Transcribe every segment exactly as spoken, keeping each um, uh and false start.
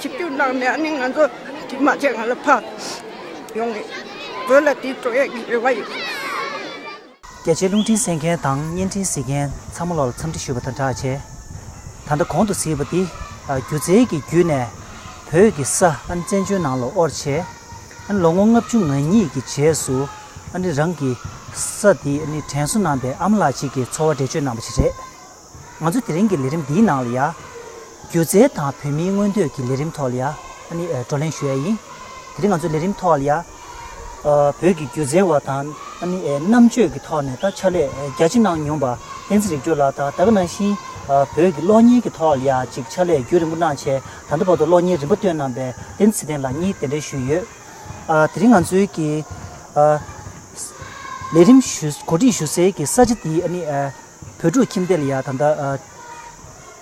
ཞིབ་འཇུག་གནང་ནས་ཨ་ནི་ང་ཚོ་དེ་མ་བྱས་ང་ལ་ཕར་ཡོང་གི་བོད་ལ་དེ་འགྲོ་ཡས་ཀྱི་རེ་བ་ཡོད། རྒྱ་ཆེའི་རླུང་འཕྲིན་གསན་མཁན་དང་བརྙན་འཕྲིན་གཟིགས་མཁན་ཚང་མ་ལོག་ལ་འཚམས་འདྲི་ཞུས་པ་དང་སྦྲགས་བྱས། ད་ལྟ་གོང་དུ་གཟིགས་པ་འདི་སྒྱུ་རྩལ་གྱི་བརྒྱུད་ནས་བོད་ཀྱི་ས་ཨ་ནི་བཙན་བྱོལ་ནང་ལ་དབོར་བྱས། ཨ་ནི་ལོ་ངོ་ལྔ་བཅུ་ང་གཉིས་ཀྱི་རྗེས་སུ་ཨ་ནི་རང་གི་ས་འདི་ཨ་ནི་དྲན་གསོ་གནང་པའི་ཨ་མ་ལགས་གཅིག་གིས་འཚོ་བ་འགྲེལ་བརྗོད་གནང་པ་ཞིག་རེད། ང་ཚོ་དེ་རིང་གི་ལས་རིམ་འདིའི་ནང་ལ་ཡ། སྒྱུ་རྩལ་དང་བོད་མིའི་མངོན་འདོད་ཀྱི་ལས་རིམ་ཐོག་ལ་ཡ། ཨ་ནི་ཨེ་བགྲོ་གླེང་ཞུ་ཡ་ཡིན། དེ་རིང་ང་ཚོའི་ལས་རིམ་ཐོག་ལ་ཡ། ཨ་བོད་ཀྱི་སྒྱུ་རྩལ་བ་དང་ཨ་ནི་ཨེ་རྣམ་དཔྱོད་ཀྱི་ཐོག་ནས་ད་ཕྱག་ལས་ཨེ་རྒྱ་ཆེ་གནང་མྱོང་པ་བསྟན་འཛིན་རིག་གྲོལ་ལགས་དང་ད་ག་ནང་བཞིན་ཨ་བོད་ཀྱི་གློག་བརྙན་གྱི་ཐོག་ལ་ཡ་ཅིག་ཕྱག་ལས་རྒྱུན་རིང་པོ་གནང་བྱས་ད་ལྟ་བར་དུ་གློག་བརྙན་རིམ་པ་བཏོན་གནང་པའི་བསྟན་འཛིན་ཚེ་བརྟན་ལགས་གཉིས་གདན་འདྲེན་ཞུས་ཡོད། ཨ་དེ་རིང་ང་ཚོའི་གི་ཨ་ལས་རིམ་ཞུ་གོ་སྒྲིག་ཞུ་སའི་གི་ས་ཆ་དེ་ཨ་ནི་ཨ། བོད་ཕྲུག་ཁྱིམ་སྡེ་ལ་ཡ་ད་ལྟ་ཨ།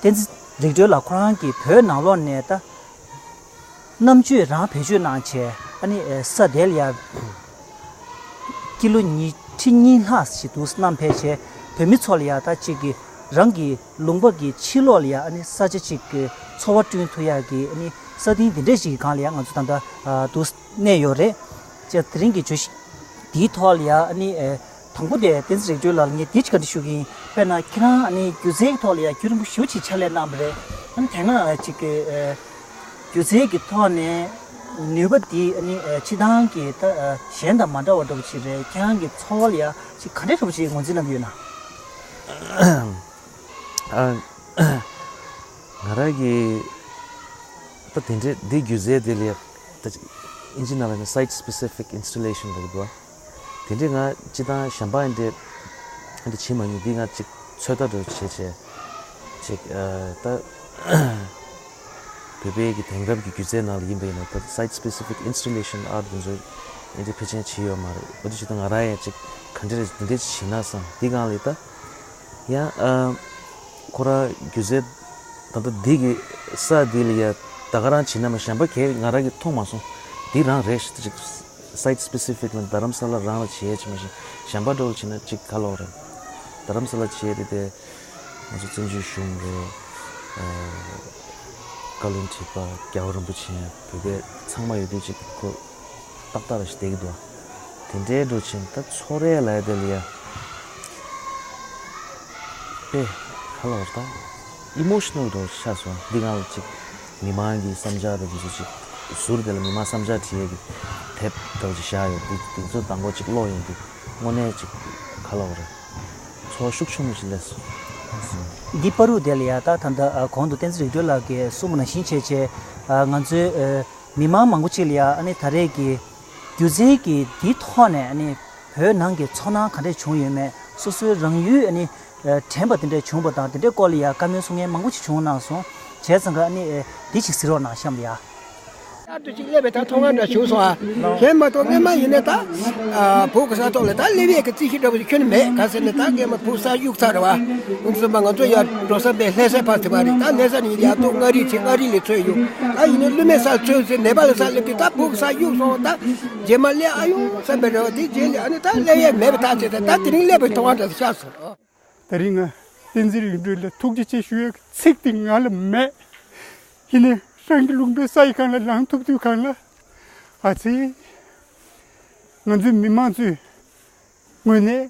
བསྟན་འཛིན་རིག་གྲོལ་ལགས་ཁོ་རང་གིས་བོད་ནང་ལོགས་ནས་ད། རྣམ་དཔྱོད་རང་བེད་སྤྱོད་གནང་བྱས་ཨ་ནི་ཨ། ས་དེ་ལ་ཡ། ཀི་ལོ་ཉི་ཁྲི་གཉིས་ལྷག་ཞིག་འདུག་བསྣམས་ཕེབས་བྱས་བོད་མི་ཚོ་ལ་ཡ་ད་ཅིག་གི་རང་གི་ལུང་པ་གི་ཕྱི་ལོགས་ལ་ཡ་ཨ་ནི་ས་ཆ་ཅིག་གི་འཚོ་བ་བསྐྲུན་ཐུབ་ཡ་གི་ཨ་ནི་ས་སྟེང་འདི་འདྲས་ཞིག་གི་སྒང་ལ་ཡ་ང་ཚོ་ད་ལྟ་ཨ། འདུག་གནས་ཡོད་རེད། ཅེས་དེ་རིང་གི་བརྗོད་གཞི་འདིའི་ཐོག་ལ་ཡ་ཨ་ནི་ཨེ། དང་པོ་དེ་བསྟན་འཛིན་རིག་གྲོལ་ལགས་ལ་ངས་འདི་ཅིག་བཀའ་འདྲི་ཞུ་གི་ཡིན། དཔེར་ན་ཁྱེད་རང་ཨ་ནི་སྒྱུ་རྩལ་གྱི་ཐོག་ལ་ཡ་རྒྱུན་རིང་པོ་ཞེ་པོ་ཅིག་ཕྱག་ལས་གནང་བ་རེད། ཨ་ནི་དེ་སྔ་ཅིག་གི་ཨེ། སྒྱུ་རྩལ་གྱི་ཐོག་ནས་ནུས་པ་འདི་ཨ་ནི་ཨེ། སྤྱིར་བཏང་གི་ད་ཨེ། གཞན་དང་མ་འདྲ་བ་འདྲ་པོ་ཅིག་རེད། ཁྱེད་རང་གི་འཚོ་བ་ལ་ཡ་ཅིག་ག་འདྲ་འདྲ་པོ་ཅིག་ངོས་འཛིན་གནང་གི་ཡོད་ན། ཨ། ང་རང་གི་ད་དེ་འདྲའི་འདི་སྒྱུ་རྩལ་དེ་ལ་ད་ཨིན་ཇི་ནང་ལ་ནི་site specific installation ལབ་ཀྱི་འདུག་དེ་འདྲའི་ང་སྤྱིར་བཏང་གཞན་པ་འདི་འདྲ་འདི་བྱེད་མ་མྱོང་། འདི་ང་ཅིག་ཚོད་ལྟ་འདྲ་བྱེད་བྱས་ཅིག་ཨ། ད་བོད་པའི་གི་དེང་རབས་ཀྱི་སྒྱུ་རྩལ་ནང་ལ་ཡིན་པ་ཡིན་ན་ད་site specific installation art དེ་ཚོ་འདི་འདྲའི་ཕལ་ཆེར་བྱེད་ཡོད་མ་རེད། འོ་དེ་བྱེད་དུས་ང་རང་ཡང་ཅིག་ག་འདྲ་རེད་འདི་འདྲའི་བྱེད་ན་བསམ། འདི་སྒང་ལ་ད། ཡང་ཨ། ཁོ་རང་སྒྱུ་རྩལ་ད་ལྟ་འདི་གི་ས་འདི་ལ་ཡ་ད་ག་རང་བྱེད་ན་མ་གཞན་པ་གས་ང་རང་གིས་མཐོང་མ་སོང་། འདི་རང་རེད་ཞེས་ཅིག་site specific ལ་རྡ་རམ་ས་ལ་རང་ལ་བྱེད་ཡས་ཅིག་མ་གཞི་གཞན་པ་འདྲ་བོ་བྱེད་ན་ཅིག་ག་ལོག་རེད། རྡ་རམ་ས་ལ་བྱེད་ཡས་དེ་དེ་ང་ཚོ་བཙན་བྱོལ་གཞུང་རེད། ཨ། བཀའ་བློན་ཁྲི་པ་རྒྱལ་བ་རིན་པོ་ཆེ་བོད་པའི་ཚང་མ་ཡོད་དུས་ཅིག་ཁོ། ཏག་ཏག་རེ་ཞིག་བསྡད་ཀྱི་འདུག་དེ་འདྲའི་འགྲོ་ཕྱིན་ད་ཚོ་རེ་ལ་དེ་ལ་ཡ། དཔེ་ཁ་ལོ་བར་ད་emotional འགྲོ་ཆགས་སོང་། འདི་སྒང་ལ་ཅིག་མི་མང་གི་བསམ་འཆར་དང་དེ་ཚོ་ཅིག་ཟུར་དེ་ལ་མི་མང་བསམ་འཆར་བྲིས་ཡས་ཀྱི་དེབ་འདྲ་བོ་ཅིག་བཞག་ཡོད། དེ་དེ་ཚོ་དང་པོ་ཅིག་ཀློག་ཡོང་དུས་དངོས་གནས་ཅིག་ཁ་ལོ་བར་ཚོར་བ་ཤུགས་ཆེན་པོ་ཞིག་སླེབས་སོང་། འདི་བར་དུ་དེ་ལ་ཡ་ད་ད་ལྟ་གོང་དུ་བསྟན་འཛིན་རིག་གྲོལ་ལགས་ཀྱིས་གསུངས་པ་ནང་བཞིན་བྱས་བྱས་ང་ཚོའི། མི་མང་མང་པོ་ཅིག་ལ་ཡ་ཨ་ནི་ད་རེས་ཀྱི་སྒྱུ་རྩལ་གྱི་འདིའི་ཐོག་ནས་ཨ་ནི་བོད་ནང་གི་ཚོར་སྣང་ག་འདྲས་བྱུང་ཡོད་མེད། སོ་སོའི་རང་ཡུལ་ཨ་ནི་དྲན་པ་དེ་འདྲས་བྱུང་པ་དང་དེ་འདྲའི་སྐོར་ལ་ཡ་བཀའ་མོལ་གསུང་མཁན་མང་པོ་ཅིག་བྱུང་གནང་སོང་། བྱས་ཙང་ཀ་ཨ་ནི་འདི་ཅིག་གཟིགས་རོགས་གནང་གཤམ་ལ་ཡ། གསར་དུ་ཅིག་སླེབས་པའི་ད་མཐོང་སྣང་འདྲ་བྱུང་སོང་ཨ། གཞན་མ་གཏོགས་སྔོན་མ་ཡིན་ན་ད་བོད་ཀྱི་ས་ཐོག་ལ་ད་སླེབས་ཡས་ཀྱི་རྩིས་གཞི་འདྲ་པོ་ཞིག་ཁྱོན་ནས་མེད། ག་ཟེར་ན་ད་སྔོན་མ་བོད་ས་གཡུག་ཚར་རེད་བ། ཨུ་ཚུགས་པ་ང་ཚོ་ཡར་འགྲོ་ས་པའི་ལྷ་ས་ཕར་ཐེ་བ་རེད། ད་ལྷ་ས་ནས་ཡར་ཏོག་མངའ་རིས་ཕྱིན། མངའ་རིས་ལ་ཚོད་ཡོད། ད་ཡིན་ན་ཀླུ་མེ་ས་ཚོད་ཟེར་ནེ་པ་ལ་ས་སླེབས་དུས་ད་བོད་ས་གཡུག་སོང་། ད་རྗེས་མ་སླེབས་ཨ་ཡོང་བསམ་པའི་རེ་བ་དེ་རྗེས་ལ་ཨ་ནི་ད་སླེབས་ཡས་མེད་པ་ཐག་བཅད། ད་ད་དེ་རིང་སླེབས་པའི་མཐོང་བ་འདྲ་ཞིག་ཤར་སོང་། ད་རིང་ང་བསྟན་འཛིན་རིག་གྲོལ་ལ་ཐུགས་རྗེ་ཆེ་ཞུ་ཡས་ཀྱི་ཚིག་དེ་ང་ལ་མེད། ཡིན་ནའི་རང་གི་ལུང་པའི་ས་ཡི་སྒང་ལ་ལངས་ཐུབ་དུས་སྒང་ལ་ཨ་ཙི། ང་ཚོའི་མི་མང་ཚོས་ངོས་ནས་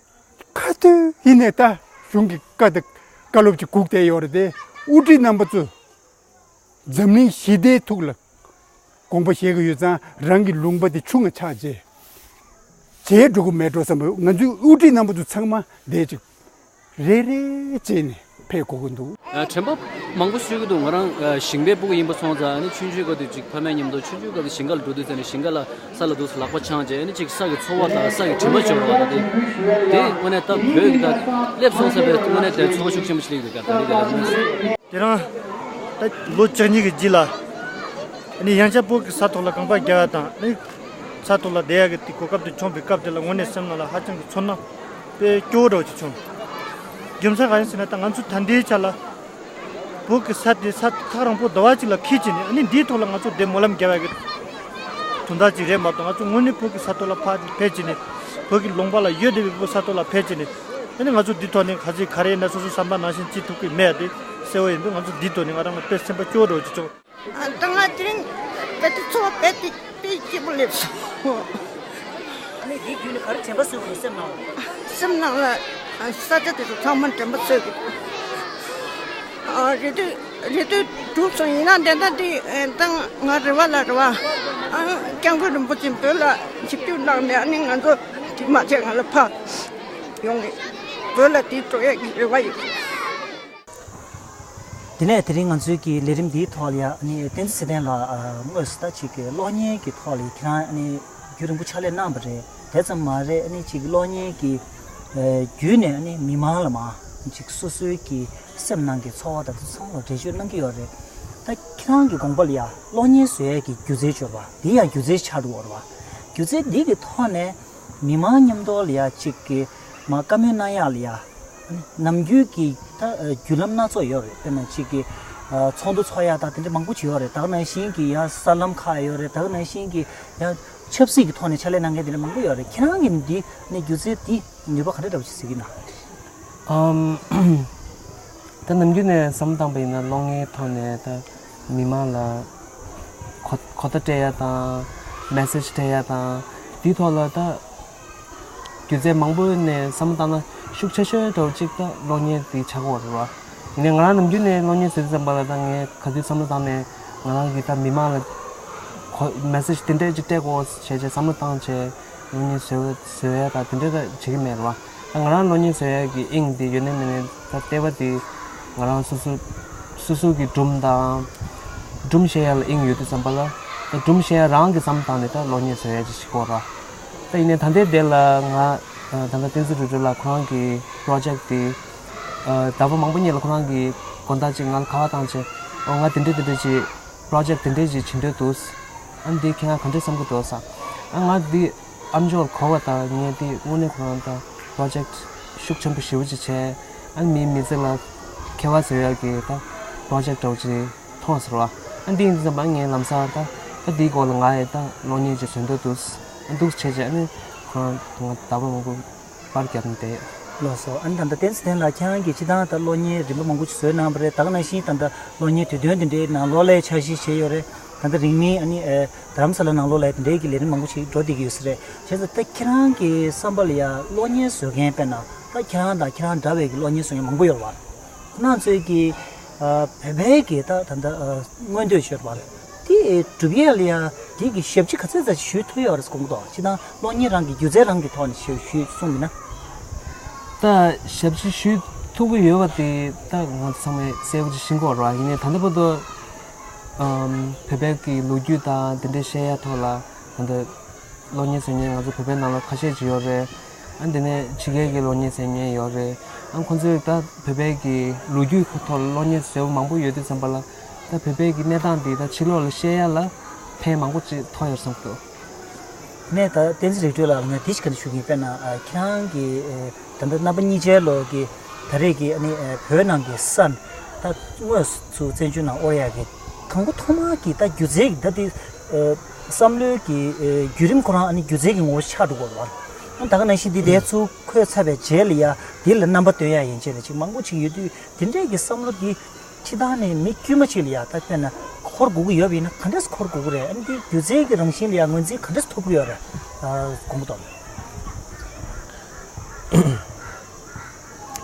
ཁ་ཐུག་ཡིན་ནས་ད་གཞུང་གི་བཀའ་དང་བཀའ་སློབ་ཅིག་སྒུག་བསྡད་ཡོད་རེད་དེ། དབུ་ཁྲིད་རྣམ་པ་ཚོས་འཛམ་གླིང་ཞི་བདེའི་ཐུགས་ལ་དགོངས་པ་བཞེས་ཀྱི་ཡོད་ཙང་། རང་གི་ལུང་པ་དེ་ཆུང་ང་ཆགས་བྱས་བྱས་འགྲོ་གི་མེད་འགྲོ་བསམ་པ། ང་ཚོའི་དབུ་ཁྲིད་རྣམ་པ་ཚོ་ཚང་མ་བསྡད་ཅིག་རེ་རེ་བྱས་ནས་ཕེབས་དགོས་ཀྱི་འདུག་ཨ། དྲན་པ་མང་པོ་ཞིག་འདུག་ང་རང་ཨ། ཞིང་པའི་སྤུ་གུ་ཡིན་པ་སོང་ཙང་། ཨ་ནི་ཆུང་ཆུང་སྐབས་དུས་ཅིག་ཕ་མའི་མཉམ་དུ་ཆུང་ཆུང་སྐབས་དུས་ཞིང་ཁ་ལ་འགྲོ་དུས་ཙམ་ནས་ཞིང་ཁ་ལ་ས་ལ་འདུག་སེ་ལག་པ་འཆང་བྱས། ཨ་ནི་ཅིག་ས་གི་ཚོར་བ་དང་ས་གི་དྲི་མ་འབྱོར་བ་དང་། དེ་དེ་དངོས་གནས་ད་བོད་ཀྱི་ད་སླེབས་སོང་ཟེར་བའི་དངོས་གནས་དེ་ཚོར་བ་ཤུགས་ཆེན་པོ་ཞིག་སླེབས་འདུག་ད་རེས་ཀྱི་ལ་ནི། དེ་རིང་ད་ལོ་བཅུ་གཉིས་ཀྱི་རྗེས་ལ་ཨ་ནི་ཡང་བསྐྱར་བོད་ཀྱི་ས་ཐོག་ལ་རྐང་པ་བརྒྱབ་ཡ་དང་། ཨ་ནི་ས་ཐོག་ལ་བསྡད་ཡ་གི་དེ་གོ་སྐབས་དེ་བྱུང་བའི་སྐབས་དེ་ལ་དངོས་གནས་སེམས་ནང་ལ་ཧ་ཅང་གི་ཚོར་སྣང་དཔེ་སྐྱོ་བོ་འདྲ་བོ་ཅིག་བྱུང་། རྒྱུ་མཚན་གང་ཡིན་ཟེར་ན། ད་ང་ཚོ་ད་ལྟའི་ཆ་ལ་བོད་ཀྱི་ས་དེ་ས་ཐག་རིང་པོ་ཟླ་བ་གཅིག་ལ་འཁེལ་བྱས་ནས། ཨ་ནི་འདིའི་ཐོག་ལ་ང་ཚོ་བསྡད་སྨོན་ལམ་རྒྱབ་ཡ་གི་དོན་དག་ཅིག་རེད་མ་གཏོགས། ང་ཚོ་དངོས་གནས་བོད་ཀྱི་ས་ཐོག་ལ་ཕར་ཕེབས་བྱས་ནས། བོད་ཀྱི་ལུང་པ་ལ་ཡོད་བསྡད་པའི་བོད་ས་ཐོག་ལ་ཕེབས་བྱས་ནས། ཨ་ནི་ང་ཚོ་འདིའི་ཐོག་ནས་ག་ཚོད་ག་རེ་ཡིན་ན་སོ་སོའི་བསམ་པ་ནང་བཞིན་བྱེད་ཐུབ་ཀྱི་མེད་དེ་གསལ་བོ་ཡིན་དུས། ང་ཚོ་འདིའི་ཐོག་ནས་ང་རང་ལ་དཔེ་སེམས་པ་སྐྱོ་བོ་འདྲ་བོ་ཅིག་བྱུང་། ད་ང་དེ་རིང་དཔེ་དེ་འཚོ་བ་དཔེ་དེ་དཔེ་སྐྱིད་པོ་སླེབས་སོང་། ཨ་ནི་དེའི་བརྒྱུད་ནས་ག་རེ་དྲན་པ་གསོས་ཡོད་སེམས་ནང་། སེམས་ནང་ལ་ས་ཆ་དེ་ཚོ་ཚང་མ་དྲན་པ་གསོས་ཀྱི་འདུག་རེ་ལྟོས་རེ་ལྟོས་གྲུབ་སོང་། ཡིན་ན་དེ་ད་དེ་ད་ང་རེ་བ་ལ་རེ་བ། སྐྱབས་མགོན་རིན་པོ་ཆེ་བོད་ལ་ཞིབ་འཇུག་གནང་ནས། ཨ་ནི་ང་ཚོ་དེ་མ་བྱས་ང་ལ་ཕ་ཡོང་གི་བོད་ལ་དེ་འགྲོ་ཡག་གི་རེ་བ་ཡོད། དེ་ནས་དེ་རིང་ང་ཚོའི་གི་ལས་རིམ་འདིའི་ཐོག་ལ་ཡ་ཨ་ནི་བསྟན་འཛིན་ཚེ་བརྟན་ལགས་དངོས་སུ་ད་ཅིག་གི་གློག་བརྙན་གྱི་ཐོག་ལ་ཁྱེད་རང་ཨ་ནི་རྒྱུན་རིང་པོ་ཕྱག་ལས་གནང་བ་རེད། དེ་ཙམ་མ་རེད། ཨ་ནི་ཅིག་གློག་བརྙན་གྱི་བརྒྱུད་ནས་ཨ་ནི་མི་མང་ལ་མ་ཅིག་སོ་སོའི་གི་སེམས་ནང་གི་ཚོར་བ་དང་དེ་ཚང་མ་འགྲེལ་བརྗོད་གནང་གི་ཡོད་རེད། ད་ཁྱེད་རང་གི་དགོངས་པ་ལ་ཡ་གློག་བརྙན་བཟོ་ཡས་ཀྱི་སྒྱུ་རྩལ་སྦྱོར་བ་འདི་ཡང་སྒྱུ་རྩལ་ཆགས་འགྲོ་བ་རེད་བ། སྒྱུ་རྩལ་འདི་གི་ཐོག་ནས་མི་མང་མཉམ་དུ་ལ་ཡ་ཅིག་གི་མ་བཀའ་མོལ་གནང་ཡག་ལ་ཡ། ནམ་རྒྱུན་གྱི་ད་བརྒྱུད་ལམ་སྣ་ཚོགས་ཡོད་རེད། དཔེར་ན་ཅིག་གི་ཚོགས་འདུ་ཚོགས་ཡག་དང་དེ་འདྲ་མང་པོ་ཅིག་ཡོད་རེད། ད་ག་ནང་བཞིན་གྱི་ཡང་གསར་ལམ་ཁག་ཡོད་རེད། ད་ག་ནང་བཞིན་གྱི་ཡང་ཆབ་སྲིད་ཀྱི་ཐོག་ནས་ཕྱག་ལས་གནང་མཁན་དེ་འདྲ་མང་པོ་ཡོད་རེད། ཁྱེད་རང་གི་འདི་ནི་སྒྱུ་རྩལ་འདི་ནུས་པ་ག་འདྲ་འདྲ་པོ་ཅིག་གཟིགས་ཀྱི་ན། ཨམ། ད་ནམ་རྒྱུན་ནས་བསམ་བློ་བཏང་པ་ཡིན་ན་གློག་བརྙན་ཐོག་ནས་ད་མི་མང་ལ་གོ་གོ་བརྡ་སྤྲད་ཡ་དང་། མེ་སེཇ་སྤྲད་ཡ་དང་། དེའི་ཐོག་ལ་ད་སྒྱུ་རྩལ་མང་པོ་ནས་བསམ་བློ་བཏང་ན་ཤུགས་ཆེ་ཤོས་འདྲ་བོ་གཅིག་ད་གློག་བརྙན་དེ་ཆགས་ཀྱི་ཡོད་རེད་བ། ཡིན་ནའི་ང་རང་ནམ་རྒྱུན་ནས་གློག་བརྙན་བཟོ་དུས་ཙམ་པ་ལ་ད་ངས་ག་དུས་བསམ་བློ་བཏང་ནས་ང་རང་གིས་ད་མི་མང་ལ་གོ་མེ་སེཇ་དེ་འདྲས་ཅིག་སྤྲད་དགོས་བྱས་བྱས་བསམ་བློ་བཏང་བྱས། གློག་བརྙན་བཟོ་བཟོ་ཡ་དང་དེ་འདྲ་ད་བྱེད་ཀྱི་མེད་རེད་བ། ད་ང་རང་གློག་བརྙན་བཟོ་ཡ་གི་དབྱིངས་དེ་ཡོད་ནའི་མེད་ནའི་ད་ལྟེ་བ་དེ་ང་རང་སོ་སོ་སོ་སོ་གི་སྒྲུང་དང་སྒྲུང་བཤད་ཡ་ལ་དབྱིངས་ཡོད་དུས་ཙམ་པ་ལ། ད་སྒྲུང་བཤད་ཡ་རང་གི་བསམ་བཏང་ནས་ད་གློག་བརྙན་བཟོ་ཡ་ཅིག་བྱེད་ཀྱི་ཡོད་རེད་བ། ད་ཡིན་ནའི་ད་ལྟའི་དེ་ལ་ང་ད་ལྟ་བསྟན་འཛིན་རིག་གྲོལ་ལགས་ཁོ་རང་གི་པྲོ་ཇེཀ་དེ་ཟླ་བ་མང་པོ་སྔོན་ལ་ཁོ་རང་གིས་དགོང་དག་ཅིག་ང་ལ་ཁ་པར་བཏང་བྱས། ཨོ་ང་དེ་འདྲ་དེ་འདྲ་ཅིག་པྲོ་ཇེཀ་དེ་འདྲ་ཅིག་བྱེད་འདོད་འདུག་ཨ་འདི་ཁྱེད་རང་ག་འདྲ་བསམ་གྱི་འདུག་ཟེར། ཨ་ང་འདི་ཨ་མཆོག་གོ་བ་དང་ངས་འདི་དངོས་གནས་ཁོ་རང་དང་པྲོ་ཇེཀ་ཤུགས་ཆེན་པོ་ཞེ་པོ་ཅིག་བྱས། ཨ་མིའི་མི་ཚེ་ལ་ཁྱད་པར་བཟོ་ཡག་གི་ད་པྲོ་ཇེཀ་འདྲ་བོ་ཅིག་མཐོང་ཟེར་བ། ཨ་འདི་ཡིན་ཙམ་པ་ངས་ལམ་སང་ད་ད་འདིའི་སྐོར་ལ་ང་ཡི་ད་གློག་བརྙན་ཅིག་བཟོ་འདོད་འདུག་ཨ་འདུག་བྱས་བྱས་ཨ་ནི་ཁོ་རང་ང་ཟླ་བ་མང་པོ་པར་བརྒྱབ་ནས་བསྡད་ཡོད། ལགས་སོ། ཨ་ནི་ད་ལྟ་བསྟན་འཛིན་བསྟན་ལགས་ཁྱེད་རང་གིས་སྤྱིར་བཏང་ད་གློག་བརྙན་རིམ་པ་མང་པོ་ཅིག་བཟོས་གནང་བ་རེད། ད་ག་ནང་བཞིན་ད་ལྟ་གློག་བརྙན་དུས་སྟོན་དེ་འདྲའི་ནང་གློག་ཀླད་འཆར་གཞི་བྱས་ཡོད་རེད། ད་ལྟ་རིང་མིན་ཨ་ནི་ཨེ་རྡ་རམ་ས་ལ་ནང་ལོགས་ལ་དེ་འདྲའི་གི་ལས་རིམ་མང་པོ་ཞིག་འགྲོ་བསྡད་ཀྱི་ཡོད་ས་རེད། བྱས་ཙང་ད་ཁྱེད་རང་གི་བསམ་པ་ལ་ཡ་གློག་བརྙན་བཟོ་མཁན་དཔེར་ན་ད་ཁྱེད་རང་དང་ཁྱེད་རང་འདྲ་བའི་གི་གློག་བརྙན་བཟོ་མཁན་མང་པོ་ཡོད་རེད་བ། ཁོང་རྣམ་ཚོས་ཀྱི་ཨ་བོད་པའི་གི་ད་ད་ལྟ་ཨ་མངོན་འདོད་ཤོར་བ་དེ་སྒྲུབ་ཡས་ལ་ཡ་དེ་གི་ཞབས་ཕྱི་ག་ཚོད་ཙམ་ཞུ་ཐུབ་ཡོད་རེད་དགོངས་ཀྱི་འདུག་སྤྱིར་བཏང་གློག་བརྙན་རང་གི་སྒྱུ་རྩལ་རང་གི་ཐོག་ནས་ཞུ་ཞུས་གསུངས་ཡིན་ན། ད་ཞབས་ཕྱི་ཞུ་ཐུབ་ཀྱི་ཡོད་པ་དེ་ད་ང་ཚོ་ཚང་མས་གསལ་པོ་ཅིག་ཤེས་ཀྱི་ཡོད་རེད་བ། ཡིན་ནའི་ད་ལྟ་བར་དུ་ཨམ་བོད་པའི་གི་ལོ་རྒྱུས་དང་དེ་འདྲའི་བཤད་ཡ་ཐོག་ལ་ད་ལྟ་གློག་བརྙན་བཟོ་མཁན་ང་ཚོ་བོད་པའི་ནང་ལ་ཁ་ཤས་ཅིག་ཡོད་རེད། ཨ་དེ་ནས་ཕྱི་རྒྱལ་གྱི་གློག་བརྙན་བཟོ་མཁན་ཡོད་རེད། ཨ་ཁོང་ཚོས་ད་བོད་པའི་གི་ལོ་རྒྱུས་ཐོག་ལ་གློག་བརྙན་བཟོས་པ་མང་པོ་ཡོད་དུས་ཙམ་པ་ལ་ད་བོད་པའི་གི་གནས་སྟངས་འདི་ད་ཕྱི་ལོགས་ལ་བཤད་ཡ་ལ་ཕན་མང་པོ་ཅིག་ཐོགས་ཡོད་བསམ་གྱི་འདུག་ནས་ད་བསྟན་འཛིན་རིག་གྲོལ་ལགས་ལ་ངས་དེ་ཞིག་ག་ནས་ཞུ་གི་ཡིན། དཔེར་ན་ཨ་ཁྱེད་རང་གི་ཨེ་ད་ལྟ་རྣམ་པ་གཉིས་ཆའི་ལོ་གི་ད་རེས་ཀྱི་ཨ་ནི་ཨེ་བོད་ནང་གི་ས་ད་དངོས་སུ་བཙན་བྱོལ་ནང་དབོར་ཡག་གི་དང་པོ་ཐོག་མ་གི་ད་སྒྱུ་རྩལ་གྱི་ད་དེ་ཨེ་བསམ་བློའི་གི་ཨེ་བརྒྱུད་རིམ་ཁོ་རང་ཨ་ནི་སྒྱུ་རྩལ་གྱི་ངོ་བོ་ཆགས་འགྲོ་དགོས་རེད་བ། ཨ་ད་ག་ནང་བཞིན་འདི་དེ་ཚུར་འཁོད་ཚར་བའི་རྗེས་ལ་ཡ་དེ་ལ་རྣམ་པ་སྟོན་ཡག་ཡན་ཆད་ལ་ཅིག་མང་པོ་ཅིག་ཡོད་དུས་དེ་འདྲས་ཀྱི་བསམ་བློ་འདི། སྤྱིར་བཏང་ནས་མི་དཀྱུས་མ་གཅིག་ལ་ཡ་ད་དཔེར་ན་འཁོར་དགོས་ཀྱི་ཡོད་པ་ཡིན་ན་ག་འདྲས་འཁོར་དགོས་ཀྱི་རེད། ཨ་ནི་འདི་སྒྱུ་རྩལ་གྱི་རང་བཞིན་ལ་ཡ་ངོས་འཛིན་ག་འདྲས་ཐུབ་ཀྱི་ཡོད་རེད། ཨ་དགོངས་པ་དང་།